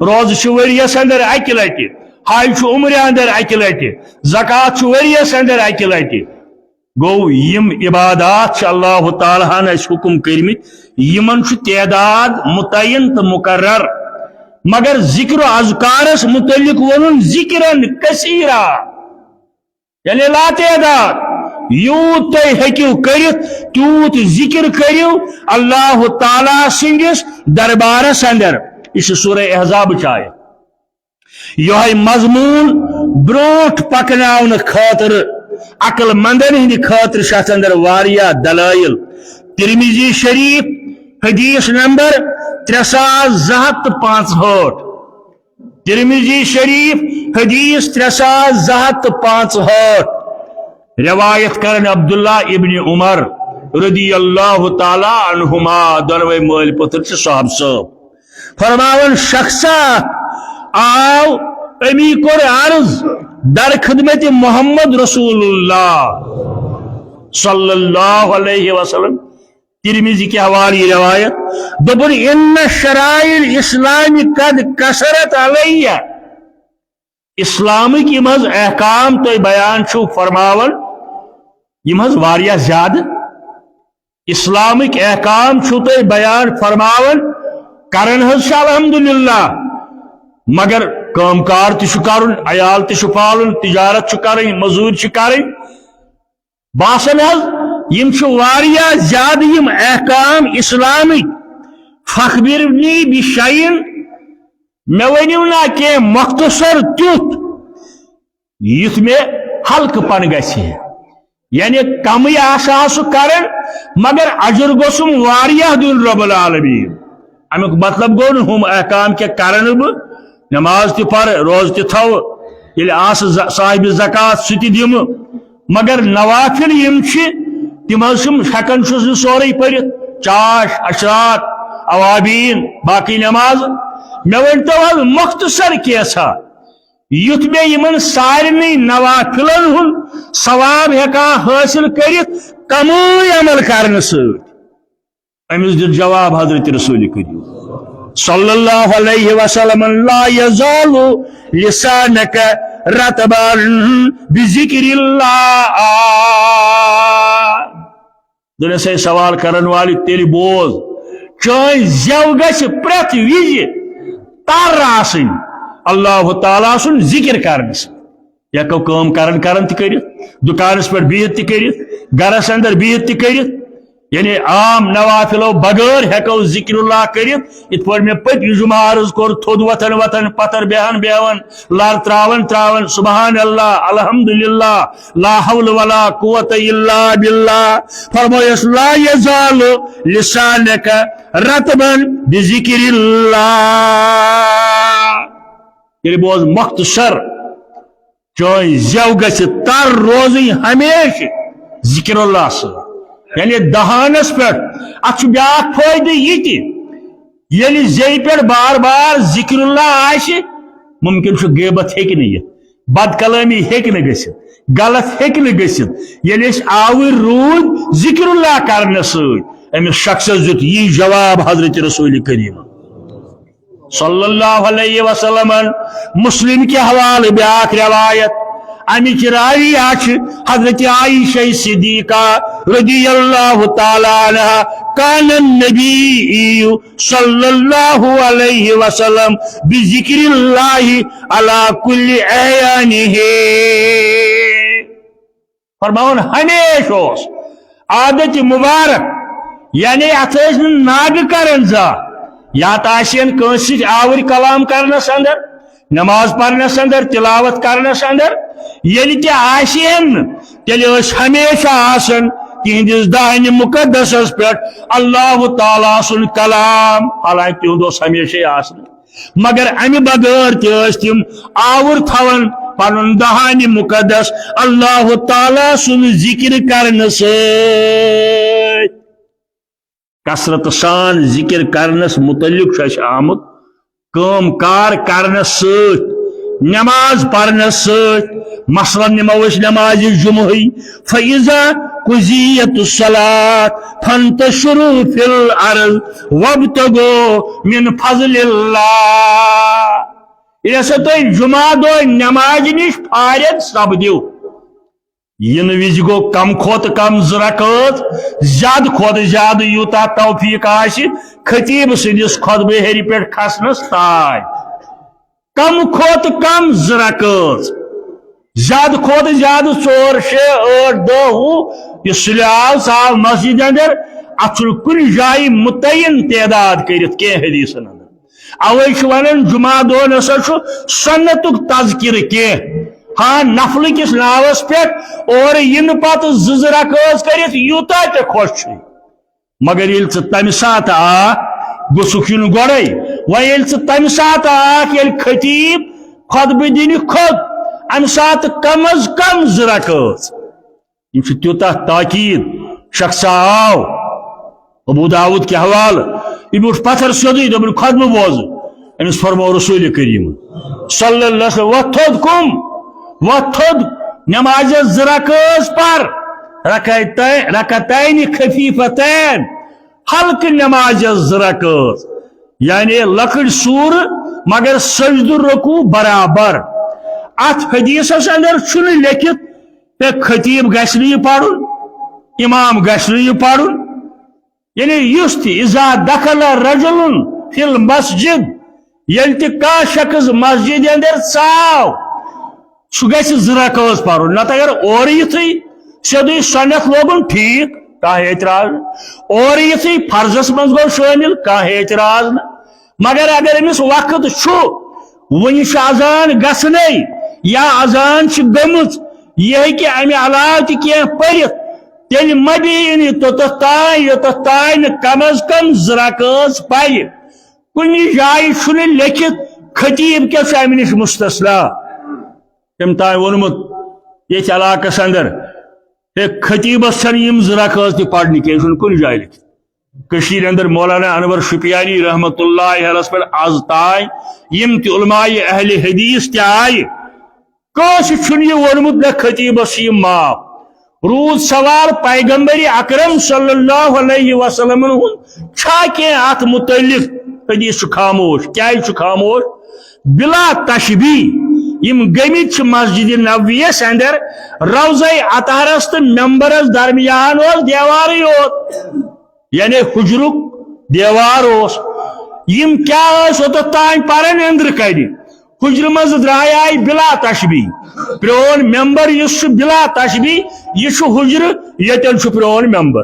روزٕ چھِ ؤریس اندر اکہِ لٹہِ، حج چھُ عمرِ اندر اکہِ لٹہِ، زکوٰۃ چھُ ؤریس اندر اکہِ لٹہِ۔ گوٚو، یِم عبادات چھِ اللہ تعالیٰ ہن اَسہِ حکم کٔرمٕتۍ، یِمن چھُ تعداد متعین تہٕ مقرر، مگر ذکر و اذکارس متعلق ووٚنُن ذکرن کثیرا، یعنی لا تعداد۔ یوٗت تُہۍ ہیٚکِو کٔرِتھ، تیوٗت ذکر کٔرِو اللہ تعالیٰ سٕنٛدِس دربارس اندر۔ یہِ چھِ سورہ احزابٕچ آیت۔ یہے مضمون برونٹھ پکناونہٕ خٲطرٕ عقل مندن ہٕنٛدِ خٲطرٕ چھِ اتھ اندر واریاہ دلائل۔ ترمذی شریف، حدیث نمبر ترٛےٚ ساس زٕ ہتھ تہٕ پانٛژہٲٹھ۔ ترمذی شریف، حدیث ترٛےٚ ساس زٕ ہتھ تہٕ پانٛژہٲٹھ۔ روایت کرن عبداللہ ابن عمر رضی اللہ تعالیٰ عنہما، دۄنوے مٲلۍ پٔتھر چھِ صاحب صٲب۔ فرماوان، شخص اکھ آو، أمی کوٚر عرض در خدمت محمد رسول اللہ صلی اللہ علیہ وسلم۔ ترمذی کہِ حوالہٕ یہِ روایت۔ دوٚپُن، ان شرائع الاسلام قد کثرت علیہ۔ اسلامٕکۍ یِم حظ احکام تُہۍ بیان چھِو فرماوان، یِم حظ واریاہ زیادٕ۔ اسلامٕکۍ احکام چھِو تُہۍ بیان فرماوان، کران حظ چھِ الحمدللہ، مگر کٲم کار تہِ چھُ کرُن، عیال تہِ چھُ پالُن، تجارت چھُ کرٕنۍ، مزوٗرۍ چھِ کرٕنۍ۔ باسان حظ، یِم چھِ واریاہ زیادٕ یِم احکام اسلامٕکۍ۔ فخبرنی بشیئن، مےٚ ؤنِو نا کینٛہہ مختصر تیُتھ، یُتھ مےٚ ہلکہٕ پن گژھِ۔ یعنی کمٕے آسہٕ ہا سُہ کران، مگر اجر گوٚژھُم واریاہ دیُن رب العالمین۔ امیُک مطلب گوٚو نہٕ ہُم احکام کینٛہہ کرٕ نہٕ بہٕ، نماز تہِ پرٕ، روزٕ تہِ تھاوٕ، ییٚلہِ آسہٕ ز-، صاحبِ زکوٰۃ سُہ تہِ دِمہٕ، مگر نوافل یِم چھِ، تِم حظ چھِم ہٮ۪کان چھُس نہٕ سورُے پٔرِتھ، چاش، اشراق، اوابین، باقٕے نماز۔ مےٚ ؤنۍتو حظ مختصر کینٛژھا، یُتھ مےٚ یِمن سارنٕے نوافلن ہُنٛد ثواب ہٮ۪کہٕ ہا حٲصِل کٔرِتھ کمٕے عمل کرنہٕ سۭتۍ۔ أمِس دیُت جواب حضرت رسول کریم صلی اللہ علیہ وسلم، لا یزال لسانک رطبا بذکر اللہ۔ دوٚپنَس، ہے سوال کرن والہِ، تیٚلہِ بوز، چٲنۍ زٮ۪و گژھِ پرٛٮ۪تھ وِزِ تر آسٕنۍ اللہ تعالیٰ سُنٛد ذکر کرنہٕ سۭتۍ۔ ہٮ۪کو کٲم کران کران تہِ کٔرِتھ، دُکانس پٮ۪ٹھ بِہِتھ تہِ کٔرِتھ، گرس اندر بِہِتھ تہِ کٔرِتھ، یعنی عام نوافلو بغٲر ہٮ۪کو ذکر اللہ کٔرِتھ۔ یِتھ پٲٹھۍ مےٚ پٔتمہِ جمعہ عرض کوٚر، تھوٚد وۄتھان وۄتھان، پتھر بیہان بیہان، لر تراوان تراوان، سبحان اللہ، الحمدللہ، لا حول ولا قوت الا باللہ۔ فرمٲیس، لا یزال لسانک رطبا بذکر اللہ۔ ییٚلہِ بوز مختصر چٲنۍ زٮ۪و گژھِ تر روزٕنۍ ہمیشہِ ذکر اللہ سۭتۍ، یعنی دہانس پٮ۪ٹھ۔ اتھ چھُ بیاکھ فٲیدٕ یہِ تہِ، ییٚلہِ زیٚوِ پٮ۪ٹھ بار بار ذکر اللہ آسہِ، ممکن چھُ غیبت ہیٚکہِ نہٕ یِتھ، بد کلٲمی ہیٚکہِ نہٕ گٔژھِتھ، غلط ہیٚکہِ نہٕ گٔژھِتھ۔ ییٚلہِ أسۍ آوٕرۍ روٗدۍ ذکر اللہ کرنہٕ سۭتۍ، أمِس شخصس دیُت یی جواب حضرت رسول کریم صلی اللہ علیہ وسلم۔ مسلم کہِ حوالہٕ بیاکھ روایت، اَمِچ راویہ چھِ حضرت عائشہ صدیقہ رضی اللہ تعالیٰ عنہا، کان النبی صلی اللہ علیہ وسلم بذکر اللہ علی کل احیانہ۔ فرماوان ہمیشہ اوس عادت مبارک، یعنی اتھ ٲسۍ نہٕ ناگہٕ کران زانٛہہ، یا تہٕ آسہِ ہن کٲنٛسہِ سۭتۍ آوٕرۍ کلام کرنس اندر، نماز پرنس اندر، تلاوت کرنس اندر، ییٚلہِ تہِ آسہِ ہن نہٕ، تیٚلہِ ٲسۍ ہمیشہ آسان تِہنٛدِس دہنہِ مقدسس پٮ۪ٹھ اللہ تعالیٰ سُنٛد کلام، حالانکہ تِہُنٛد اوس ہمیشہ آسان۔ مگر امہِ بغٲر تہِ ٲسۍ تِم آوُر تھاوان پنُن دہانِ مقدس اللہ تعالیٰ سُنٛد ذکر کرنہٕ سۭتۍ۔ کثرت سان ذکر کرنس متعلق چھُ اسہِ آمُت کٲم کار کرنس سۭتۍ، نماز پرنس سۭتۍ۔ مثلاً نِمو أسۍ نمازِ جمعہٕے، فَإِذَا قُضِيَتِ الصَّلَاةُ فَانْتَشِرُوا فِي الْأَرْضِ وَابْتَغُوا مِنْ فَضْلِ اللَّهِ۔ ییٚلہِ ہسا تُہۍ جمعہ دۄہ نمازِ نِش فارغ سپدِو، یِنہٕ وِزِ گوٚو کم کھۄتہٕ کم زٕ رکٲژ، زیادٕ کھۄتہٕ زیادٕ یوٗتاہ توفیق آسہِ خطیب سٕنٛدِس خطبہٕ ہیٚرِ پٮ۪ٹھ کھسنس تام۔ کم کھۄتہٕ کم زٕ رکٲژ، زیادٕ کھۄتہٕ زیادٕ ژور، شےٚ، ٲٹھ، دَہ، وُہ۔ یہِ سُلہِ آو، سُہ آو مسجد اندر، اتھ چھُنہٕ کُنہِ جایہِ متعین تعداد کٔرِتھ کینٛہہ حدیثن اندر۔ اوے چھُ ونان جمعہ دۄہ نسا چھُ سنتُک تذکرٕ کینٛہہ۔ ہاں، نفلہٕ کِس ناوس پٮ۪ٹھ اورٕ یِنہٕ پتہٕ زٕ زٕ رکٲژ کٔرِتھ یوٗتاہ تہِ خۄش چھُے۔ مگر ییٚلہِ ژٕ تمہِ ساتہٕ آکھ، گوٚژھُکھ یُن گۄڈے۔ وۄنۍ ییٚلہِ ژٕ تمہِ ساتہٕ آکھ، ییٚلہِ خطیب خطبہٕ دِنہِ کھوٚت، امہِ ساتہٕ کم از کم زٕ رکٲژ۔ یِم چھِ تیوٗتاہ تاکید۔ شخصا آو ابو داؤد کہِ حوالہٕ، یہِ بیوٗٹھ پتھر سیوٚدُے، دوٚپُن، "خطبہٕ بوزٕ۔" أمِس فرموو رسول کریم صلی اللہ علیہ وسلم، "وۄتھ تھوٚد کُم، وۄتھ تھوٚد، نمازِ زٕ رکٲژ پر، رکعتین، رکعتین خفیفتین، ہلکہٕ نمازِ زٕ رکٲژ۔" یعنی لۄکٕٹۍ سوٗرٕ، مگر سجدٕ رکوع برابر۔ اتھ حدیثس اندر چھُنہٕ لیکھِتھ، ہے، خطیب گژھِ نہٕ یہِ پرُن، امام گژھِ نہٕ یہِ پرُن۔ یعنی یُس تہِ، اذا دخل رجل فی المسجد، ییٚلہِ تہِ کانٛہہ شخص مسجد اندر ژاو، سُہ گژھِ زٕ رکٲژ پرُن۔ نتہٕ اگر اورٕ یِتھُے سیوٚدُے سۄ نٮ۪تھ لوگُن، ٹھیٖک، کانٛہہ اعتراض نہٕ۔ اورٕ یِتھُے فرضس منٛز گوٚو شٲمِل، کانٛہہ اعتراض نہٕ۔ مگر اگر أمِس وقت چھُ، وُنہِ چھُ اذان گژھنَے یا اذان چھِ گٔمٕژ، یہِ ہیٚکہِ اَمہِ علاوٕ تہِ کینٛہہ پٔرِتھ، تیٚلہِ مہ بیٚہِن یہِ توٚتَتھ تام، یوٚتَتھ تام نہٕ کم از کم زٕ رکٲژ پَرِ۔ کُنہِ جایہِ چھُنہٕ لیکھِتھ خطیب کیٛاہ چھُ اَمہِ نِش مستثنیٰ۔ تٔمۍ تام ووٚنمُت ییٚتھۍ علاقس اندر، ہے، خطیبس چھنہٕ یِم زٕ رکٲژ تہِ پرنہِ کینٛہہ، یہِ چھُنہٕ کُنہِ جایہِ لیکھِتھ۔ کٔشیٖرِ اندر مولانا انور شُپیانی رحمتہ اللہ علیہس پٮ۪ٹھ از تام یِم تہِ علماء اہل حدیث تہِ آیہِ، کٲنٛسہِ چھُنہٕ یہِ ووٚنمُت نہ خطیبس چھِ یِم معاف۔ روٗد سوال پیغمبر اکرم صلی اللہ علیہ وسلمن ہُنٛد چھا کینٛہہ اتھ متعلق؟ حدیث چھُ خاموش۔ کیازِ چھُ خاموش؟ بلا تشبیہ، یِم گٔمٕتۍ چھِ مسجد نبویس اندر، روضہ اطہرس تہٕ ممبرس درمیان اوس دیوارٕے یوت، یعنی حجرُک دیوار اوس۔ یِم کیٛاہ ٲسۍ اوٚتتھ تام پران أنٛدرٕ کنہِ؟ حجرٕ منٛز درٛایے بلا تشبیہ۔ پرٛون ممبر یُس چھُ بلا تشبیہ، یہِ چھُ حجرٕ، ییٚتٮ۪ن چھُ پرٛون ممبر۔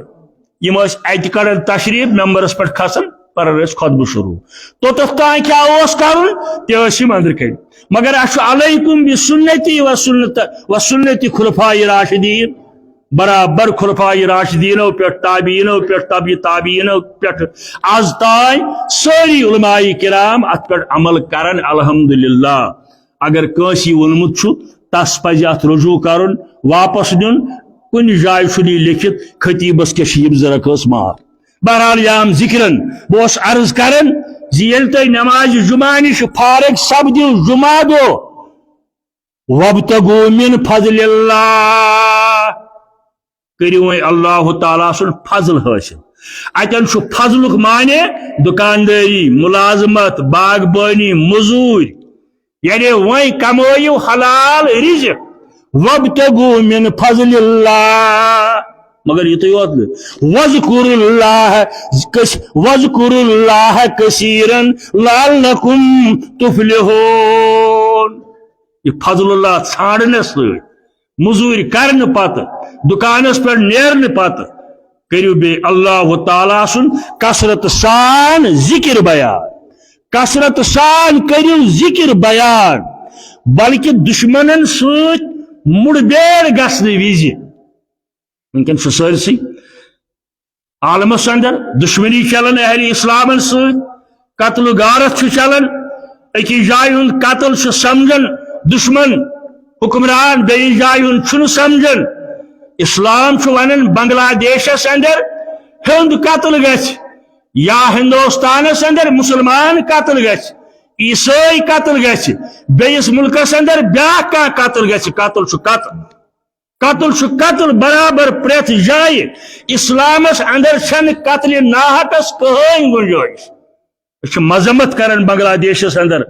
یِم ٲسۍ اتہِ کڑان تشریف، ممبرس پٮ۪ٹھ کھسان، پران ٲسۍ خطبہٕ شروع۔ توٚتتھ تام کیٛاہ اوس کرُن، تہِ ٲسۍ یِم أنٛدرٕ کنہِ۔ مگر اسہِ چھُ علیکم بسنتی و سنت، و سنت خلفاء راشدین، برابر خلفاء راشدینو پٮ۪ٹھ، تابعینو پٮ۪ٹھ، تبع تابعینو پٮ۪ٹھ، از تام سٲری علماء کرام اتھ پٮ۪ٹھ عمل کران، الحمدللہ۔ اگر کٲنٛسہِ یہِ ووٚنمُت چھُ، تس پزِ اتھ رجوع کرُن، واپس نیُن۔ کُنہِ جایہِ چھُنہٕ یہِ لیکھِتھ خطیبس کیٛاہ چھِ یِم زٕ رکٲژ معاف۔ بہرحال، یام ذکرن بہٕ اوسُس عرض کران زِ ییٚلہِ تُہۍ نمازِ جمعہ نِش فارغ سپدِو جمعہ دۄہ، وابتغوا من فضل اللہ، کٔرِو وۄنۍ اللہ تعالیٰ سُنٛد فضل حٲصِل۔ اتٮ۪ن چھُ فضلُک معنی دُکاندٲری، مُلازمت، باغبٲنی، مٔزوٗرۍ، یعنی وۄنۍ کمٲیِو حلال رزق۔ وابتغوا من فضل اللہ، مگر یِتُے یوت نہٕ۔ واذکروا اللہ کث-، واذکروا اللہ کثیرا لعلکم تفلحون۔ یہِ فضل اللہ ژھانڈنس سۭتۍ، مٔزوٗرۍ کرنہٕ پتہٕ، دُکانس پٮ۪ٹھ نیرنہٕ پتہٕ کٔرِو بیٚیہِ اللہ تعالیٰ سُنٛد کثرت سان ذکر بیان۔ کثرت سان کٔرِو ذکر بیان، بلکہ دشمنن سۭتۍ مُڑ بیڑ گژھنہٕ وِزِ۔ وٕنکٮ۪ن چھُ سٲرسٕے عالمس اندر دشمنی چلان اہل اسلامن سۭتۍ، قتل و غارت چھُ چلان، أکِس جایہِ ہُنٛد قتل چھُ سمجھان دشمن، حکمران بیٚیِس جایہِ ہُنٛد چھُنہٕ سمجھان۔ اسلام چھُ ونان بنگلہ دیشس اندر ہیوٚنٛد قتل گژھِ، یا ہندوستانس اندر مسلمان قتل گژھِ، عیسٲے قتل گژھِ، بیٚیِس ملکس اندر بیٛاکھ کانٛہہ قتل گژھِ، قتل چھُ قتل۔ قتل چھُ قتل برابر پرٛٮ۪تھ جایہِ۔ اسلامس اندر چھنہٕ قتلِ ناحقس کٕہٕنۍ گنجٲیش۔ أسۍ چھِ مذمت کران بنگلہ دیشس اندر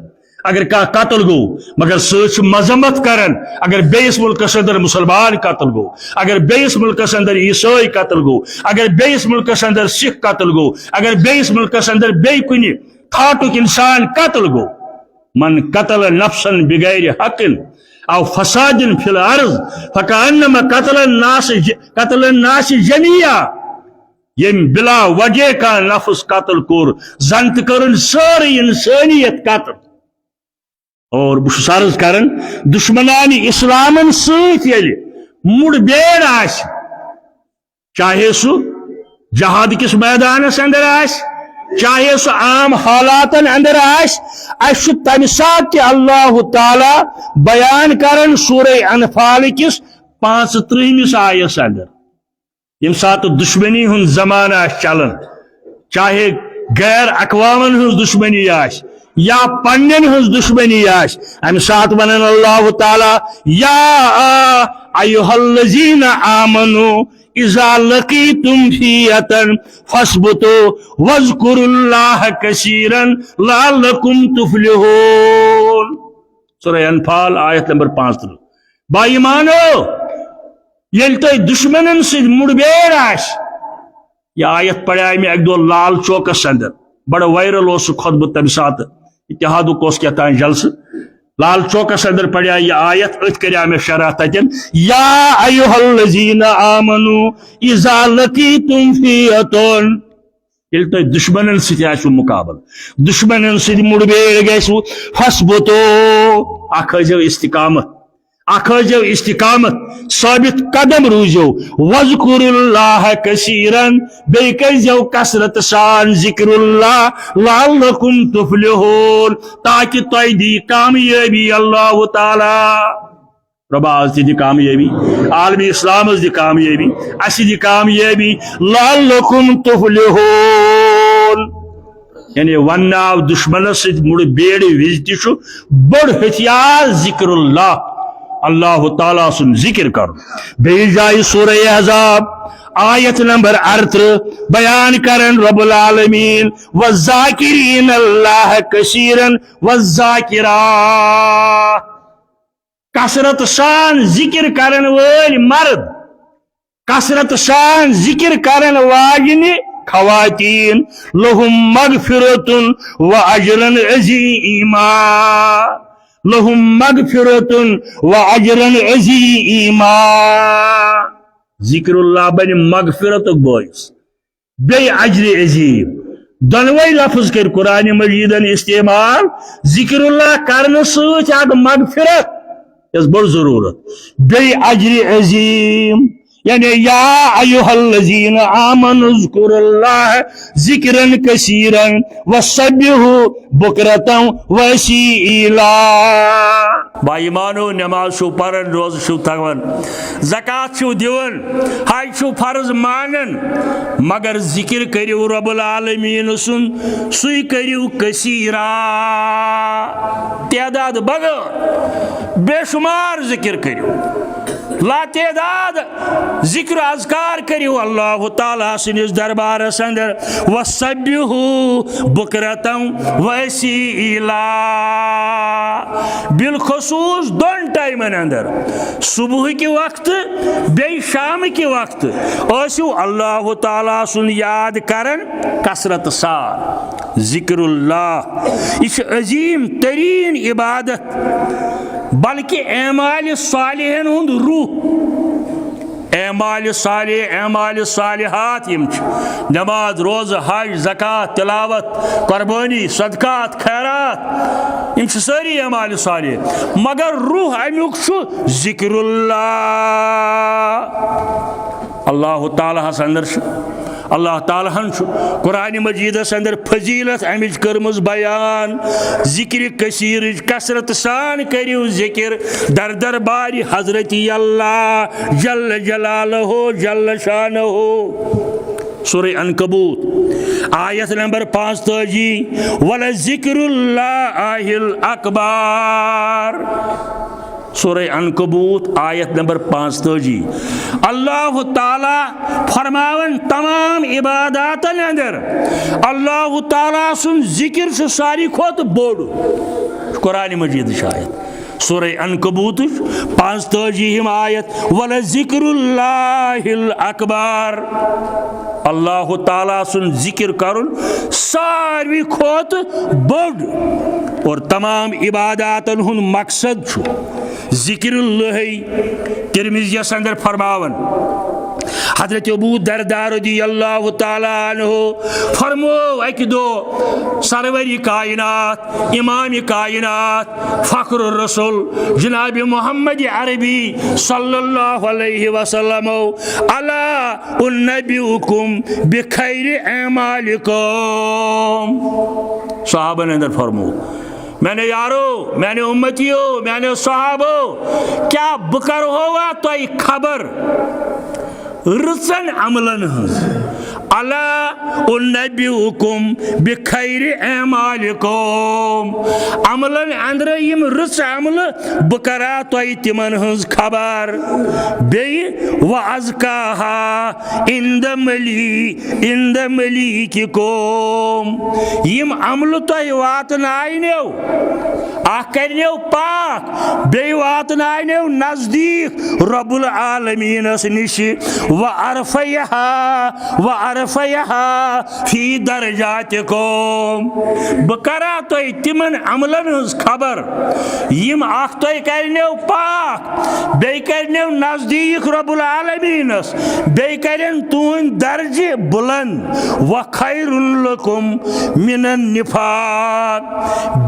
اگر کانٛہہ قتل گوٚو، مگر سۭتۍ چھِ مذمت کران اگر بیٚیِس ملکس اندر مسلمان قتل گوٚو، اگر بیٚیِس ملکس اندر عیسٲے قتل گوٚو، اگر بیٚیِس ملکس اندر سکھ قتل گوٚو، اگر بیٚیِس ملکس اندر بیٚیہِ کُنہِ تھاٹُک انسان قتل گوٚو۔ من قتل نفسا بغیر حق او فساد فی الارض فکانما قتل الناس ج-، قتل الناس جمیعا۔ ییٚمۍ بلا وجہ کانٛہہ نفس قتل کوٚر، زن تہِ کٔرٕن سٲرٕے انسٲنیت قتل۔ اور بہٕ چھُس عرض کران، دشمنان اسلامن سۭتۍ ییٚلہِ مُڑ بیڑ آسہِ، چاہے سُہ جہاد کِس میدانس اندر آسہِ، چاہے سُہ عام حالاتن اندر آسہِ، اسہِ چھُ تمہِ ساتہٕ تہِ اللہ تعالیٰ بیان کران سورہ انفال کِس پانٛژترٕہمِس آیس اندر۔ ییٚمہِ ساتہٕ دشمنی ہُنٛد زمانہٕ آسہِ چلان، چاہے غیر اقوامن ہٕنٛز دشمنی آسہِ یا پننٮ۪ن ہٕنٛز دشمنی آسہِ، امہِ ساتہٕ ونان اللہ تعالیٰ، یا ایھا الذین آمنوا اذا لقیتم فئة فاثبتوا واذکروا اللہ کثیرا لعلکم تفلحون۔ سورہ انفال، آیت نمبر پانٛژترٕہ۔ با ایمانو، ییٚلہِ تۄہہِ دشمنن سۭتۍ مُڑ بیڑ آسہِ، یہِ آیت پڑیاے مےٚ اکہِ دۄہ لال چوکس اندر، بڑٕ وائرل اوس سُہ خطبہٕ تمہِ ساتہٕ، اتحادُک اوس کیٛاہ تام جلسہٕ۔ لال چوکس اندر پڑیاے یہِ آیت، أتھۍ کریاو مےٚ شرح تتٮ۪ن، یا ایھا الذین آمنوا اذا لقیتم فئة۔ ییٚلہِ تۄہہِ دشمنن سۭتۍ آسِوٕ مُقابلہٕ، دشمنن سۭتۍ مُڑ بیڑ گژھِوٕ، فاثبتوا، اکھ ہٲیزیو استقامت، اکھ ہٲیزیو استقامت، ثابت قدم روٗزیو، واذکروا اللہ کثیرا، بیٚیہِ کٔرزیو کثرت سان ذکر اللہ، لعلکم تفلحون، تاکہ تۄہہِ دی کامیٲبی اللہ تعالیٰ۔ رۄبا، از تہِ دِ کامیٲبی، عالمی اسلامس دِ کامیٲبی، اسہِ دِ کامیٲبی، لعلکم تفلحون۔ یعنی وننہٕ آو دشمنس سۭتۍ مُڑ بیڑِ وِزِ تہِ چھُ بوٚڑ ہتھیار ذکر اللہ، اللہ تعالیٰ سُنٛد ذکر کرُن۔ بیٚیہِ جایہِ سورہ احزاب، آیت نمبر ارترٕہ، بیان کرن رب العالمین، والذاکرین اللہ کثیرا والذاکرات۔ کثرت سان ذکر کرن وٲلۍ مرد، کثرت سان ذکر کرن واجنہِ خواتین، لہم مغفرت و اجرن عظیما، لہم مغفرت و اجرن عظیما۔ ذکر اللہ بنہِ مغفرتُک باعث، بیٚیہِ اجر عظیم۔ دۄنوَے لفظ کٔرۍ قرآن مجیدن استعمال۔ ذکر اللہ کرنہٕ سۭتۍ اکھ مغفرت، یۄس بٔڑ ضروٗرت، بیٚیہِ اجر عظیم۔ یعنی، یا ایھا الذین آمنوا اذکروا اللہ ذکرا کثیرا وسبحوہ بکرة و اصیلا۔ با ایمانو، نماز چھو پران، روزٕ چھو تھاوان، زکوٰۃ چھو دِوان، حج چھو فرض مانان، مگر ذکر کٔرِو رب العالمین سُنٛد، سُے کٔرِو کثیرا، تعداد بغٲر، بے شمار ذکر کٔرِو۔ لا تعداد ذکر اذکار کٔرِو اللہ تعالیٰ سٕنٛدِس دربارس اندر۔ وسبحوہ بکرة و اصیلا۔ بالخصوص دۄن ٹایمن اندر، صبح کہِ وقتہٕ بیٚیہِ شام کہِ وقتہٕ، ٲسِو اللہ تعالیٰ سُنٛد یاد کران کثرت سان۔ ذکر اللہ، یہِ چھِ عظیٖم تریٖن عبادت، بلکہ اعمال صالحن ہُنٛد روح۔ اعمال صالح، اعمال صالحات یِم چھِ، نماز، روزٕ، حج، زکوٰۃ، تلاوت، قربٲنی، صدقات، خیرات، یِم چھِ سٲری اعمال صالح، مگر روح اَمیُک چھُ ذکر اللہ۔ اللہ تعالیٰ ہس اندر چھُ، اللہ تعالیٰ ہن چھُ قرآن مجیدس اندر فضیلت امِچ کٔرمٕژ بیان۔ ذکر کثیرٕچ کثرت سان کٔرِو ذکر در دربارِ حضرت اللہ جل جلالہ جل شانہ۔ سورہ عنکبوت، آیت نمبر پانٛژتٲجی، ولذکر اللہ اکبر۔ سورہ عنکبوت، آیت نمبر پانٛژتٲجی۔ اللہ تعالیٰ فرماوان تمام عباداتن اندر اللہ تعالیٰ سُنٛد ذکر چھُ ساروی کھۄتہٕ بوٚڑ۔ قرآن مجیدٕچ آیت، سورہ عنکبوتٕچ پانٛژتٲجی ہِم آیت، ولذکر اللہ اکبر۔ اللہ تعالیٰ سُنٛد ذکر کرُن ساروی کھۄتہٕ بوٚڑ اور تمام عباداتن ہُنٛد مقصد چھُ ذکر اللہ۔ ترمذیس اندر فرماوان حضرت ابو درداء رضی اللہ تعالیٰ عنہ فرمو اکہِ دۄہ سرور کائنات، امام کائنات، فخر الرسل جناب محمد عربی صلی اللہ علیہ وسلم، الا انبئکم بخیر اعمالکم۔ صحابن اندر فرمو، میانیو یارو، میانیو امتیو، میانیو صحابو، کیا بہٕ کرہوا تۄہہِ خبر رٕژن عملن ہٕنٛز؟ الا انبئکم بخیر اعمالکم۔ عملن اندر یِم رٕژ عملہٕ، بہٕ کرا تۄہہِ تِمن ہٕنٛز خبر۔ بیٚیہِ، وازکاہا عند ملی عند ملیککم۔ یِم عملہٕ تۄہہِ واتناونیو، اکھ کرنیو پاک، بیٚیہِ واتناونیو نزدیٖک رب العالمینس نِش۔ و ارفعہا، و ارفعہا فی درجاتکم۔ بہٕ کرا تۄہہِ تِمن عملن ہٕنٛز خبر، یِم اکھ تۄہہِ کرنیو پاک، بیٚیہِ کرنیو نزدیٖک رب العالمینس، بیٚیہِ کرن تُہنٛدۍ درجہِ بلند۔ و خیر لکم من النفاق،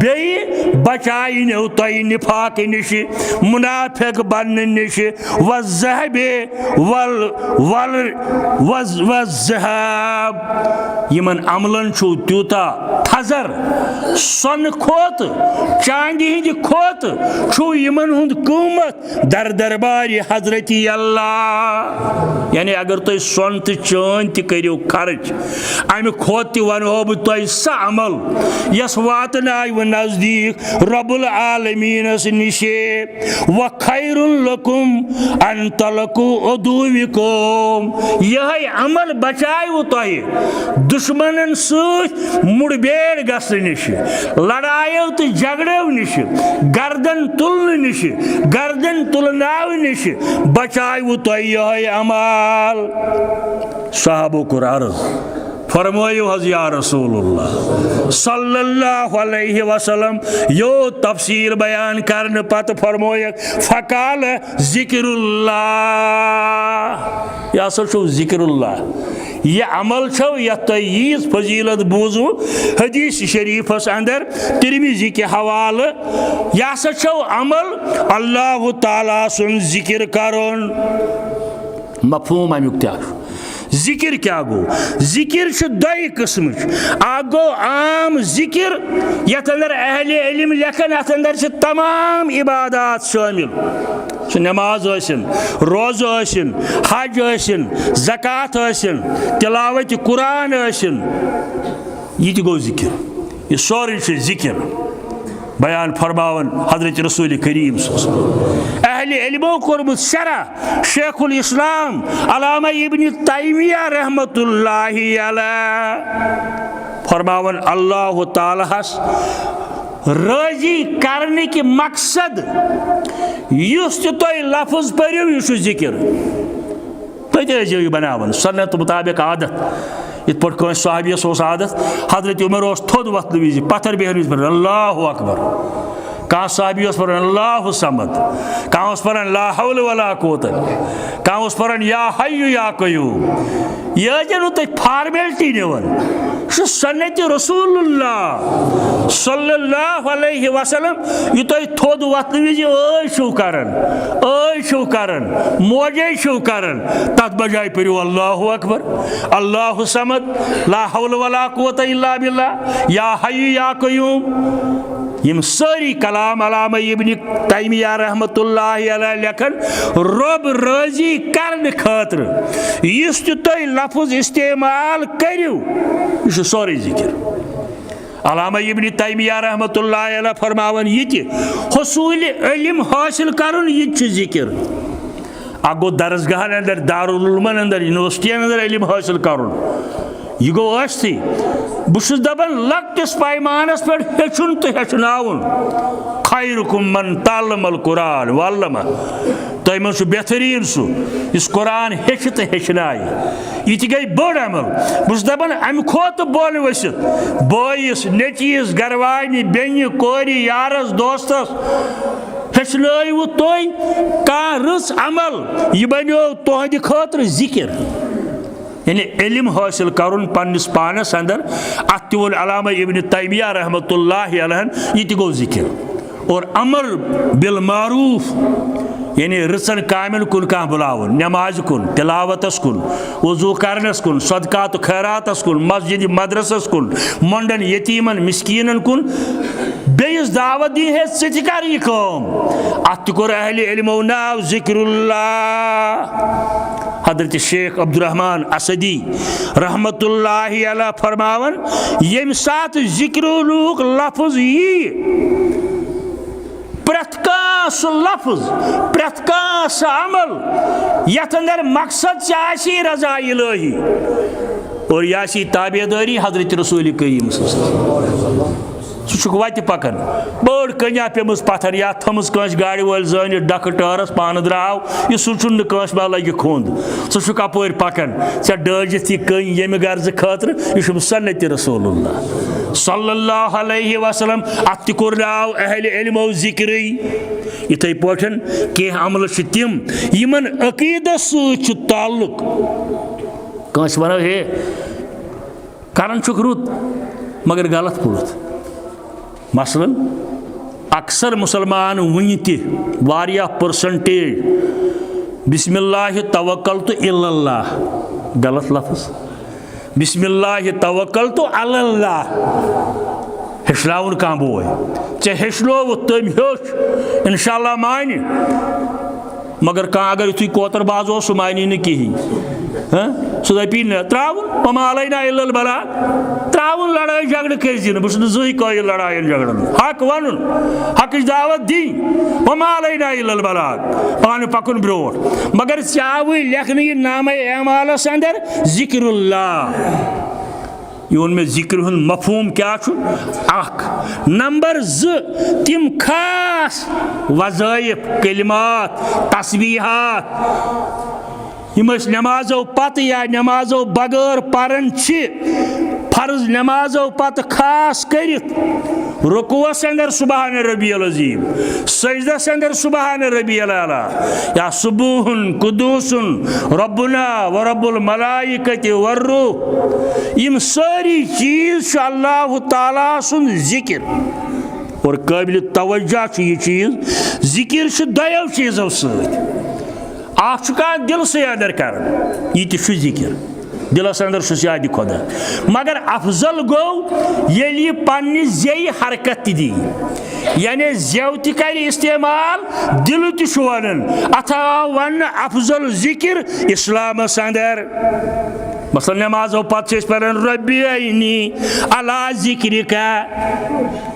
بیٚیہِ بچاینیو تۄہہِ نفاق نِش، منافق بننہٕ نِش، والذہب وال وال وز وز ذہاب۔ یِمن عملن چھُو تیوٗتاہ تھزر، سۄنہٕ کھۄتہٕ، چاندِ ہٕنٛدِ کھۄتہٕ چھُو یِمن ہُنٛد قۭمتھ در دربارِ حضرت اللہ۔ یعنی اگر تُہۍ سۄن تہٕ چٲنۍ تہِ کٔرِو خرٕچ، امہِ کھۄتہٕ تہِ ونہو بہٕ تۄہہِ سۄ عمل یۄس واتناوِ نزدیٖک رب العالمینس نِش۔ و خیر لکم ان تلقوا عدوکم، یہے عمل بچایو تۄہہِ دشمنن سۭتۍ مُڑبیڑ گژھنہٕ نِش، لڑایو تہٕ جھگڑو نِش، گردن تُلنہٕ نِش، گردن تُلناونہٕ نِش بچایو تۄہہِ یہے عمل۔ صحابو کوٚر عرض، فرمٲیِو حظ یا رسول اللہ صلی اللہ علیہ وسلم، یوت تفصیل بیان کرنہٕ پتہٕ فرمٲیِکھ، فقال ذکر اللہ، یہِ ہسا چھُ ذکر اللہ۔ یہِ عمل چھو یتھ تۄہہِ ییٖژ فضیلت بوٗزوٕ حدیث شریفس اندر ترمذی کہِ حوالہٕ، یہِ ہسا چھو عمل اللہ تعالیٰ سُنٛد ذکر کرُن۔ مفہوم اَمیُک تہِ اکھ۔ ذِکِر کیٛاہ گوٚو؟ ذِکِر چھُ دۄیہِ قٕسمٕچ۔ اکھ گوٚو عام ذِکِر، یَتھ اندر اہلِ علم لیکھن، اَتھ اندر چھِ تمام عبادات شٲمِل۔ سُہ نماز ٲسِن، روزٕ ٲسِن، حج ٲسِن، زکوٰۃ ٲسِن، تلاوت قرآن ٲسِن، یہِ تہِ گوٚو ذِکِر۔ یہِ سورُے چھُ ذِکِر۔ بیان فرماوان حضرت رسول کریم صلی اللہ علیہ وسلم۔ اہلِ علمو کوٚرمُت شرح، شیخ الاسلام علامہ ابن تیمیہ رحمۃ اللہ علیہ فرماوان، اللہ تعالیٰ ہس رٲضی کرنٕکۍ مقصد یُس تہِ تُہۍ لفظ پٔرِو، یہِ چھُ ذِکِر۔ تُہۍ تہِ ٲسۍزیو یہِ بناوان سنت مطابق عادت۔ یِتھ پٲٹھۍ کٲنٛسہِ صحابیَس اوس عادت، حضرت عمر اوس تھوٚد وۄتھنہٕ وِزِ، پتھر بیٚہنہٕ وِزِ پَران، اللہ اکبر۔ کانٛہہ صحابی اوس پَران، اللہ صمد۔ کانٛہہ اوس پَران، لا حول ولا قوت۔ کانٛہہ اوس پَران، یا حی یا قیوم۔ یہِ ٲسۍزیو نہٕ تُہۍ فارمیلٹی نِوان۔ یہِ چھُ سنت رسول اللہ صلی اللہ علیہ وسلم۔ یہِ تُہۍ تھوٚد وۄتھنہٕ وِزِ ٲے چھِو کران، ٲے چھِو کران، موجے چھِو کران، تَتھ بجایہِ پٔرِو اللہ اکبر، اللہ صمد، لا حول ولا قوت الا باللہ، یا حی یا قیوم۔ یِم سٲری کلام علامہ ابن تیمیہ رحمۃ اللہ علیہ لیکھن، رۄب رٲضی کرنہٕ خٲطرٕ یُس تہِ تُہۍ لفظ استعمال کٔرِو، یہِ چھُ سورُے ذِکِر۔ علامہ ابن تیمیہ رحمۃ اللہ علیہ فرماوان، یہِ تہِ حصوٗلِ علم حٲصِل کرُن، یہِ تہِ چھُ ذِکِر۔ اکھ گوٚو درسگاہن اندر، دارالعلومن اندر، یونیورسٹین اندر علم حٲصِل کرُن، یہِ گوٚو ٲستھٕے۔ بہٕ چھُس دپان، لۄکٹِس پیمانس پٮ۪ٹھ ہیٚچھُن تہٕ ہیٚچھناوُن۔ خیرکم من تعلم القرآن وعلمہ۔ تۄہہِ منٛز چھُ بہتریٖن سُہ، یُس قرآن ہیٚچھِ تہٕ ہیٚچھنایہِ۔ یہِ تہِ گٔے بٔڑ عمل۔ بہٕ چھُس دَپان، اَمہِ کھۄتہٕ بۄن ؤسِتھ بٲیِس، نیٚچوِس، گَرٕواجنہِ، بیٚنہِ، کورِ، یارَس، دوستَس ہیٚچھنٲیِو تُہۍ کانٛہہ رٕژ عمل، یہِ بَنیو تُہٕنٛدِ خٲطرٕ ذِکِر۔ یعنی علم حٲصِل کَرُن پنٛنِس پانَس اَندَر، اَتھ تہِ ووٚن علامہ ابن تیمیہ رحمتہ اللہ علیہ، یہِ تہِ گوٚو ذِکِر۔ اور امر بالمعروف، یعنی رٕژن کامٮ۪ن کُن کانٛہہ بُلاوُن، نمازِ کُن، تلاوتس کُن، وضو کرنس کُن، صدقات و خیراتس کُن، مسجد مدرسس کُن، مۄنڈن یتیمن مسکینن کُن، بیٚیِس دعوت دی ہے، ژٕ تہِ کر یہِ کٲم۔ اتھ تہِ کوٚر اہلِ علمو ناو ذکر اللہ۔ حضرت شیخ عبدالرحمان اسدی رحمتہ اللہ علیہ فرماوان، ییٚمہِ ساتہٕ ذکر اللہُک لفظ یی، پرٛٮ۪تھ کانٛہہ سُہ لفظ، پرٛٮ۪تھ کانٛہہ سُہ عمل، یتھ اندر مقصد ژےٚ آسی رضا الہی اور یہِ آسی تابع دٲری حضرت رسول کریم صلی اللہ علیہ وسلم، سُہ چھُکھ وتہِ پکان۔ بٔڑ کنیا پیمٕژ پتھر یا تھٲمٕژ کٲنٛسہِ گاڑِ وٲلۍ زٲنِتھ ڈکھٕ ٹٲرس، پانہٕ درٛاو، یہِ سوٗنٛچُن نہٕ کٲنٛسہِ ما لگہِ کھوٚنٛد۔ ژٕ چھُکھ اپٲرۍ پکان، ژےٚ ڈٲجِتھ یہِ کٔنۍ ییٚمہِ غرضہٕ خٲطرٕ، یہِ چھُم سنتِ رسول اللہ صلی اللہ علیہ وسلم۔ اتھ تہِ کوٚر ناو اہلِ علمو ذکرٕے۔ یِتھے پٲٹھۍ کینٛہہ عملہٕ چھِ تِم، یِمن عقیدس سۭتۍ چھُ تعلق۔ کٲنٛسہِ ونو، ہے، کران چھُکھ رُت، مگر غلط پٲٹھۍ۔ مثلاً، اکثر مسلمان وُنہِ تہِ واریاہ پرسنٹیج، بسم اللہ توکلت الا اللہ، غلط لفظ، بسم اللہ توکلت علی اللہ۔ ہیٚچھناوُن کانٛہہ بوے، ژےٚ ہیٚچھنووُتھ، تٔمۍ ہیوٚچھ، انشاءاللہ مانہِ۔ مگر کانٛہہ اگر یُتھُے کوتر باز اوس، سُہ مانی نہٕ کِہیٖنۍ۔ ہہ؟ سُہ دَپی نہ، ترٛاوُن، وما علینا الا البلاغ۔ ترٛاوُن، لڑٲے جھگڑٕ کٔرۍ زِ نہٕ، بہٕ چھُس نہٕ زٕہٕے قٲیِل لڑایَن جھگڑن۔ حق وَنُن، حقٕچ دعوت دِنۍ، وما علینا الا البلاغ۔ پانہٕ پَکُن برٛونٛٹھ۔ مگر ژےٚ آوٕے لیکھنہٕ یہِ نامہ اعمالَس اندر ذکر اللہ۔ یہِ ووٚن مےٚ ذِکرِ ہُنٛد مفہوٗم کیٛاہ چھُ؟ اکھ۔ نمبر زٕ، تِم خاص وظٲیِف، کلمات، تسبیحات، یِم أسۍ نمازو پتہٕ یا نمازو بغٲر پران چھِ، فرض نمازو پتہٕ خاص کٔرِتھ رکوعس اندر سبحان ربی العظیم، سجدس اندر سبحان ربی الاعلیٰ، یا سبوحن قدوسن ربنا و رب الملائکۃ والروح۔ یِم سٲری چیٖز چھُ اللہ تعالیٰ سُنٛد ذِکِر۔ اور قٲبلِ توجہ چھُ یہِ چیٖز، ذِکِر چھُ دۄیو چیٖزو سۭتۍ۔ اکھ چھُ کانٛہہ دِلسٕے اندر کران، یہِ تہِ چھُ ذِکِر۔ دِلس اندر چھُس یادِ خۄدا۔ مگر افضل گوٚو ییٚلہِ یہِ پننہِ زیٚیہِ حرکت تہِ دِیہِ، یعنی زیو تہِ کرِ استعمال، دِلہٕ تہِ چھُ ونان۔ اتھ آو وننہٕ افضل ذِکِر اسلامس اندر۔ مثلاً نمازو پتہٕ چھِ أسۍ پران، "ربی عینی علی ذکرک"،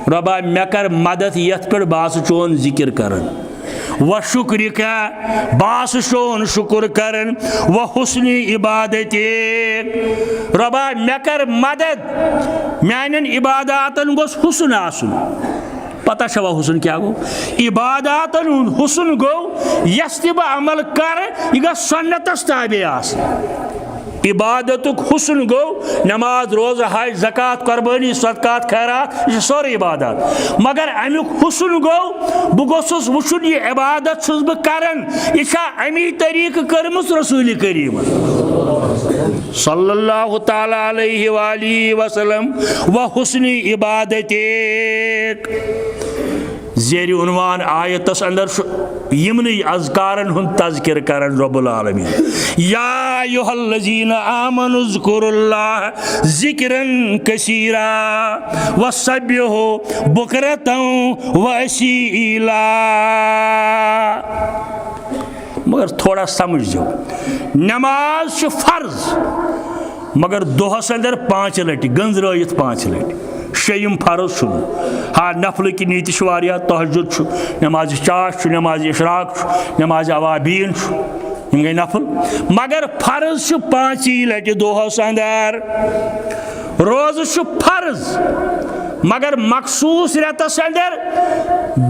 رۄبا مےٚ کر مدد یتھ پٮ۪ٹھ بہٕ آسہٕ چون ذِکِر کران۔ "و شکرک"، بہٕ آسہٕ چون شُکُر کران۔ "و حسن عبادتک"، رۄبا مےٚ کر مدد، میانٮ۪ن عباداتن گوٚژھ حسن آسُن۔ پتہ چھوا حسن کیٛاہ گوٚو؟ عباداتن ہُنٛد حسن گوٚو، یس تہِ بہٕ عمل کرٕ، یہِ گژھِ سنتس تابع آسٕنۍ۔ عبادتُک حسن گوٚو نماز، روزٕ، حج، زکوٰۃ، قربٲنی، صدقات، خیرات، یہِ چھِ سٲرٕے عبادات۔ مگر امیُک حسن گوٚو، بہٕ گوٚژھُس وٕچھُن، یہِ عبادت چھُس بہٕ کران، یہِ چھا امی طریقہٕ کٔرمٕژ رسول کریمن صلی اللہ تعالیٰ علیہ وآلہ وسلم؟ "و حسن عبادتک"۔ زیر عنوان آیتس اندر چھُ یِمنٕے اذکارن ہُنٛد تذکر کران رب العالمین۔ یا ایھا الذین آمنوا اذکروا اللہ ذکرا کثیرا وسبحوہ بکرۃ و اصیلا۔ مگر تھوڑا سمجھ زیو، نماز چھِ فرض، مگر دۄہس اندر پانٛژِ لٹہِ، گٔنزرٲیِتھ پانٛژِ لٹہِ۔ شیٚیِم فرض چھُنہٕ۔ ہا، نفلٕکۍ نِتہِ چھِ واریاہ، تہجد چھُ، نمازِ چاش چھُ، نمازِ اشراق چھُ، نمازِ اوابین چھُ، یِم گٔے نفل۔ مگر فرض چھُ پانٛژی لٹہِ دۄہس اندر۔ روزٕ چھُ فرض، مگر مخصوص رٮ۪تس اندر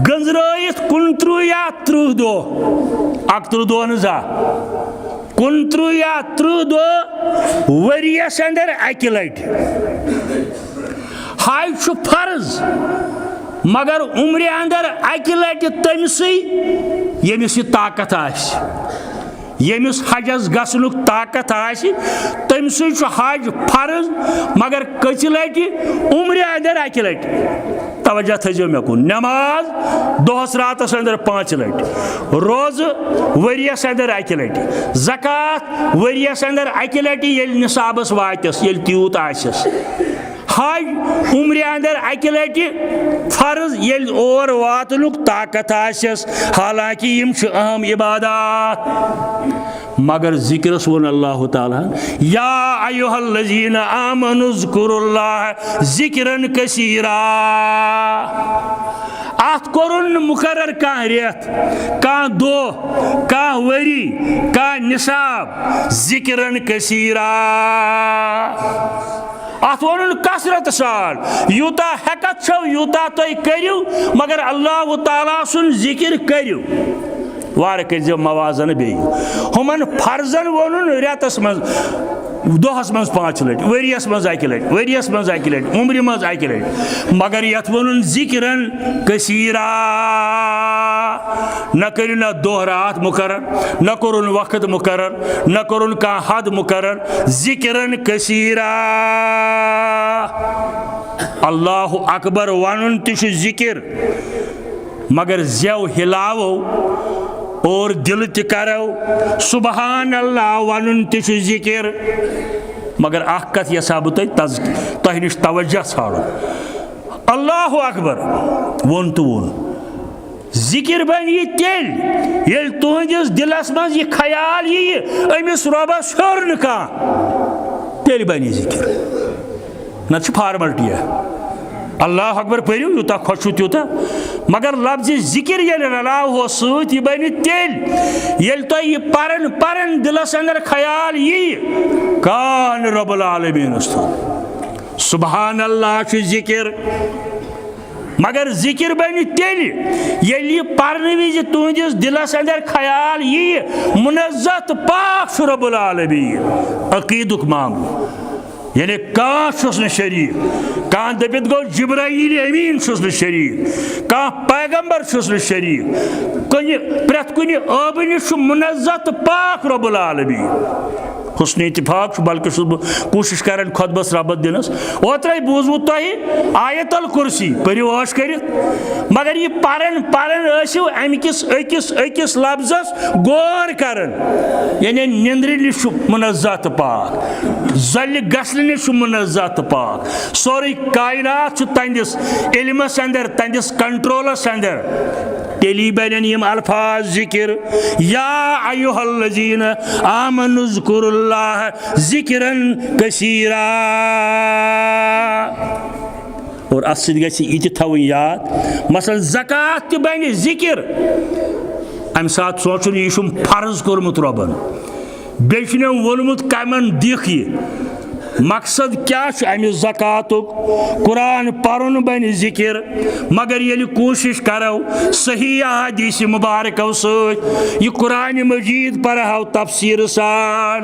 گٔنزرٲیِتھ کُنترٕہ یا ترٕٛہ دۄہ، اکترٕٛہ دۄہ نہٕ زانٛہہ۔ کُنترٕٛہ یا ترٕٛہ دۄہ ؤریَس اندر اکہِ لٹہِ۔ حج چھُ فرض، مگر عمرِ اندر اکہِ لٹہِ تٔمۍ سٕے ییٚمِس یہِ طاقت آسہِ۔ ییٚمِس حجس گژھنُک طاقت آسہِ، تٔمۍ سٕے چھُ حج فرض، مگر کٔژِ لٹہِ؟ عمرِ اندر اکہِ لٹہِ۔ توجہ تھٲیزیو مےٚ کُن۔ نماز دۄہس راتس اندر پانٛژِ لٹہِ، روزٕ ؤریس اندر اکہِ لٹہِ، زکوٰۃ ؤریس اندر اکہِ لٹہِ، ییٚلہِ نصابس واتٮ۪س، ییٚلہِ تیوٗت آسٮ۪س، حج عمرِ اندر اکہِ لٹہِ فرض، ییٚلہِ اور واتنُک طاقت آسٮ۪س، حالانکہ یِم چھِ اہم عبادات۔ مگر ذکرس ووٚن اللہ تعالیٰ ہن، یا ایھا الذین آمنوا اذکروا اللہ ذکرا کثیرا۔ اتھ کوٚرُن نہٕ مقرر کانٛہہ رٮ۪تھ، کانٛہہ دۄہ، کانٛہہ ؤری، کانٛہہ نصاب، ذکرا کثیرا۔ اتھ ووٚنُن کثرت سان، یوٗتاہ ہٮ۪کتھ چھو، یوٗتاہ تُہۍ کٔرِو، مگر اللہ تعالیٰ سُنٛد ذکر کٔرِو۔ وارٕ کٔرۍزیو موازنہٕ بیٚیہِ۔ ہُمن فرضن ووٚنُن رٮ۪تس منٛز، دۄہس منٛز پانٛژِ لٹہِ، ؤریس منٛز اکہِ لٹہِ، ؤریس منٛز اکہِ لٹہِ، عمرِ منٛز اکہِ لٹہِ۔ مگر یتھ ووٚنُن ذکرا کثیرا۔ نہ کٔرِو نہ دۄہ راتھ مقرر، نہ کوٚرُن وقت مقرر، نہ کوٚرُن کانٛہہ حد مقرر۔ ذکرا کثیرا۔ اللہ اکبر ونُن تہِ چھُ ذکر، مگر زیو ہلاوو اور دل تہِ کرو۔ سبحان اللہ ونُن تہِ چھُ ذکر۔ مگر اکھ کتھ یژھا بہٕ تۄہہِ تز-، تۄہہِ نِش توجہ ژھانڈُن۔ اللہ اکبر ووٚن تہٕ ووٚن۔ ذکر بنہِ یہِ تیٚلہِ، ییٚلہِ تُہنٛدِس دِلس منٛز یہِ خیال یِیہِ، أمِس رۄبس ہیوٚر نہٕ کانٛہہ، تیٚلہِ بنہِ ذکر۔ نتہٕ چھِ فارملٹی۔ اللہ اکبر پٔرِو، یوٗتاہ خۄش چھُو تیوٗتاہ، مگر لفظِ ذکر ییٚلہِ رلاوہوس سۭتۍ، یہِ بنہِ تیٚلہِ، ییٚلہِ تۄہہِ یہِ پرن پرن دِلس اندر خیال یِیہِ، کان رب العالمینس تھوٚد۔ سبحان اللہ چھُ ذکر۔ مگر ذکر بنہِ تیٚلہِ، ییٚلہِ یہِ پرنہٕ وِزِ تُہنٛدِس دِلس اندر خیال یِیہِ، منزہ تہٕ پاک چھُ رب العالمین۔ عقیدُک معاملہٕ۔ یعنی کانٛہہ چھُس نہٕ شریٖک۔ کانٛہہ دٔپِتھ گوٚو جبرائیل امین چھُس نہٕ شریٖک۔ کانٛہہ پیغمبر چھُس نہٕ شریٖک۔ کُنہِ، پرٛٮ۪تھ کُنہِ ٲبہٕ نِش چھُ منزہ تہٕ پاک رب العالمین۔ حسن اتفاق چھُ، بلکہِ چھُس بہٕ کوٗشِش کران خۄطبس ربط دِنس۔ اوترے بوٗزمُت تۄہہِ آیت الکرسی، پٔرِو عٲش کٔرِتھ، مگر یہِ پران پران ٲسِو امہِ کِس أکِس أکِس لفظس غور کران، یعنی نِندرِ نِش چھُ منزہ تہٕ پاک، زلہِ گژھنہٕ نِش چھُ منزہ تہٕ پاک، سورُے کائنات چھُ تہنٛدِس علمس اندر، تہنٛدِس کنٹرولس اندر۔ تیٚلی بنن یِم الفاظ ذکر، یا ایھا الذین آمنوا اذکروا اللہ ذکرا کثیرا۔ اور اتھ سۭتۍ گژھِ یہِ تہِ تھاوُن یاد، مثلاً زکوٰۃ تہِ بنہِ ذکر۔ امہِ ساتہٕ سونٛچُن، یہِ چھُم فرض کوٚرمُت رۄبن، بیٚیہِ چھُنم ووٚنمُت کمن دِکھ یہِ۔ مقصد کیٛاہ چھُ امہِ زکوٰتُک؟ قرآن پرُن بنہِ ذکر، مگر ییٚلہِ کوٗشش کرو صحیح احادیث مبارکو سۭتۍ یہِ قرآن مجید پرہو تفسیٖر سان۔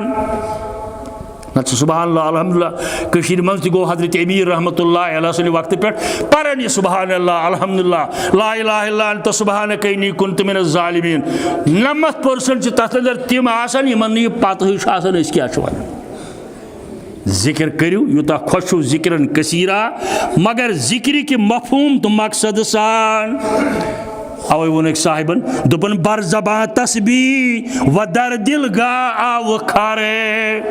نتہٕ چھُ سبحان اللہ، الحمدللہ۔ کٔشیٖرِ منٛز تہِ گوٚو حضرت امیر رحمتہ اللہ علیہ سٕنٛدِ وقتہٕ پٮ۪ٹھ پران یہِ سبحان اللہ، الحمدللہ، لا الہ الا انت سبحانک انی کنت من الظالمین۔ نَمَتھ پٔرسَنٛٹ چھِ تَتھ اندر تِم آسان، یِمن نہٕ یہِ پتہٕے چھُ آسان أسۍ کیٛاہ چھِ وَنان۔ ذکر کٔرِو یوٗتاہ خۄش چھُو، ذکرن کثیرا، مگر ذکر کہِ مفہوم تہٕ مقصد سان۔ اوے ووٚن أکۍ صاحبن، دوٚپُن، بر زبان تسبیح و در دل گاہ آو خارے۔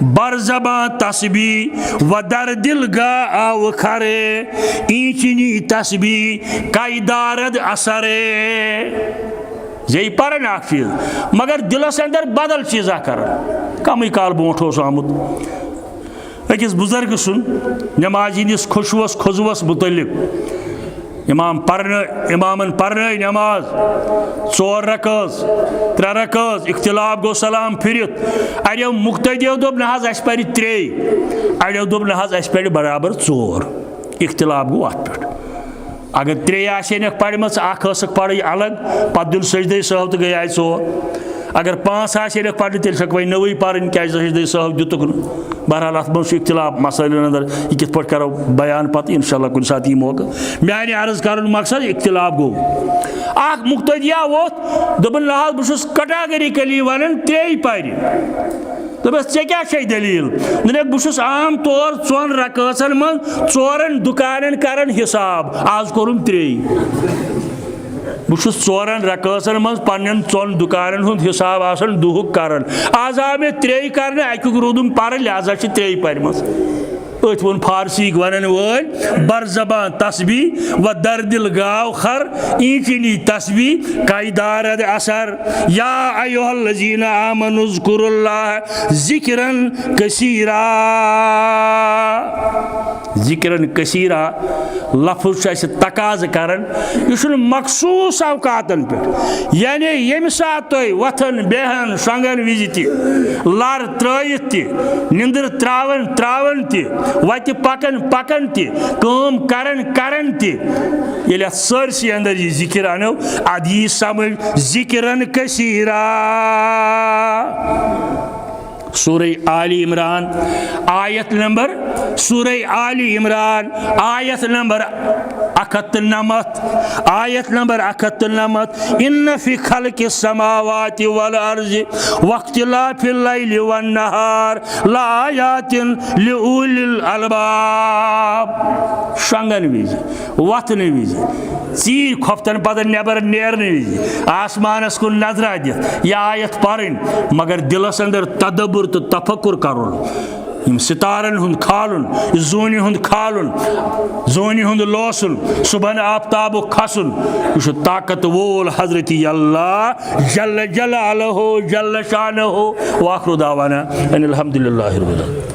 بر زبان تسبیح و در دل گاہ آو خارے۔ اینچنی تسبیح کئی دارد اثرے۔ زِ یہِ پرن اکھ چیٖز، مگر دلس اندر بدل چیٖزا کران۔ کمٕے کال برونٛٹھ اوس آمُت أکِس بُزرگہٕ سُنٛد نٮ۪مازِ ہٕنٛدِس خۄشوَس، خۄضوَس مُتعلِق۔ امام پرنٲ-، امامن پرنٲے نٮ۪ماز، ژور رکٲژ، ترٛےٚ رکٲژ، اختلاف گوٚو سلام پھِرِتھ۔ اڑیو مقتدیو دوٚپ، نہ حظ، اَسہِ پرِ ترٛے۔ اڑیو دوٚپ، نہ حظ، اَسہِ پرِ برابر ژور۔ اختلاف گوٚو اَتھ پٮ۪ٹھ۔ اگر ترٛے آسہِ ہنکھ پرمٕژ، اکھ ٲسٕکھ پرٕنۍ الگ، پتہٕ دیُن سجدے سہو تہٕ گٔیے ژور۔ اگر پانٛژھ آسہِ ہنکھ پرنہِ، تیٚلہِ چھکھ وۄنۍ نٔوٕے پرٕنۍ، کیازِ سجدے سہو دِتُکھ نہٕ۔ بہرحال، اتھ منٛز چھُ اختلاف مسٲیلن اندر، یہِ کِتھ پٲٹھۍ کرو بیان پتہٕ، انشاءاللہ کُنہِ ساتہٕ یی موقعہٕ۔ میانہِ عرض کرُن مقصد، اختلاف گوٚو۔ اکھ مقتدیا ووٚتھ، دوٚپُن، نہ حظ، بہٕ چھُس categorically ونان، ترٛے پرِ۔ دوٚپمَس، "ژےٚ کیٛاہ چھے دٔلیٖل؟" دوٚپمَکھ، "بہٕ چھُس عام طور ژۄن رکٲژن منٛز ژورن دُکانن کران حساب، آز کوٚرُم ترٛے۔ بہٕ چھُس ژورن رکٲژن منٛز پننٮ۪ن ژۄن دُکانن ہُنٛد حساب آسان دُہُک کران۔ آز آو مےٚ ترٛے کرنہٕ، اَکیُک روٗدُم پرٕ، لہذا چھِ ترٛے پرِمَژٕ۔" أتھۍ ووٚن فارسی ونن وٲلۍ، بر زبان تسبیح و در دل گاو خر، اینچنی تسبیح کئی دارد اثر۔ یا ایھا الذین آمنوا اذکروا اللہ ذکرا کثیرا۔ ذکرا کثیرا لفظ چھُ اَسہِ تقاضہٕ کران، یہِ چھُنہٕ مخصوٗص اوقاتن پٮ۪ٹھ، یعنی ییٚمہِ ساتہٕ تُہۍ وۄتھان، بیٚہان، شۄنٛگان وِزِ تہِ، لر ترٲوِتھ تہِ، نِندٕر تراوان تراوان تہِ، وتہِ پکان پکان تہِ، کٲم کران کران تہِ، ییٚلہِ اتھ سٲرسٕے اندر یہِ ذکر انو، ادٕ یی سمجھ ذکرن کثیرا۔ سورہ آل عمران، آیت نمبر، سورہ آل عمران، آیت نمبر اکھ ہتھ تہٕ نَمَتھ، آیت نمبر اکھ ہتھ تہٕ نَمَتھ، ان فی خلق السماوات والارض واختلاف اللیل والنہار لآیات لأولی الالباب۔ شۄنٛگن وِزِ، وۄتھنہٕ وِزِ، ژیٖرۍ کھۄفتن پتہٕ نٮ۪بر نیرنہٕ وِزِ، آسمانس کُن نظرہ دِتھ یہِ آیت پرٕنۍ، مگر دلس اندر تدبر تہٕ تفکر کرُن۔ یِم ستارن ہُنٛد کھالُن، یہِ زوٗنہِ ہُنٛد کھالُن، زوٗنہِ ہُنٛد لوسُن، صبحن آفتابُک کھسُن، یہِ چھُ طاقت وول حضرت اللہ جل جلالہ جل شانہ۔ وآخر دعوانا ان الحمد للہ رب العالمین۔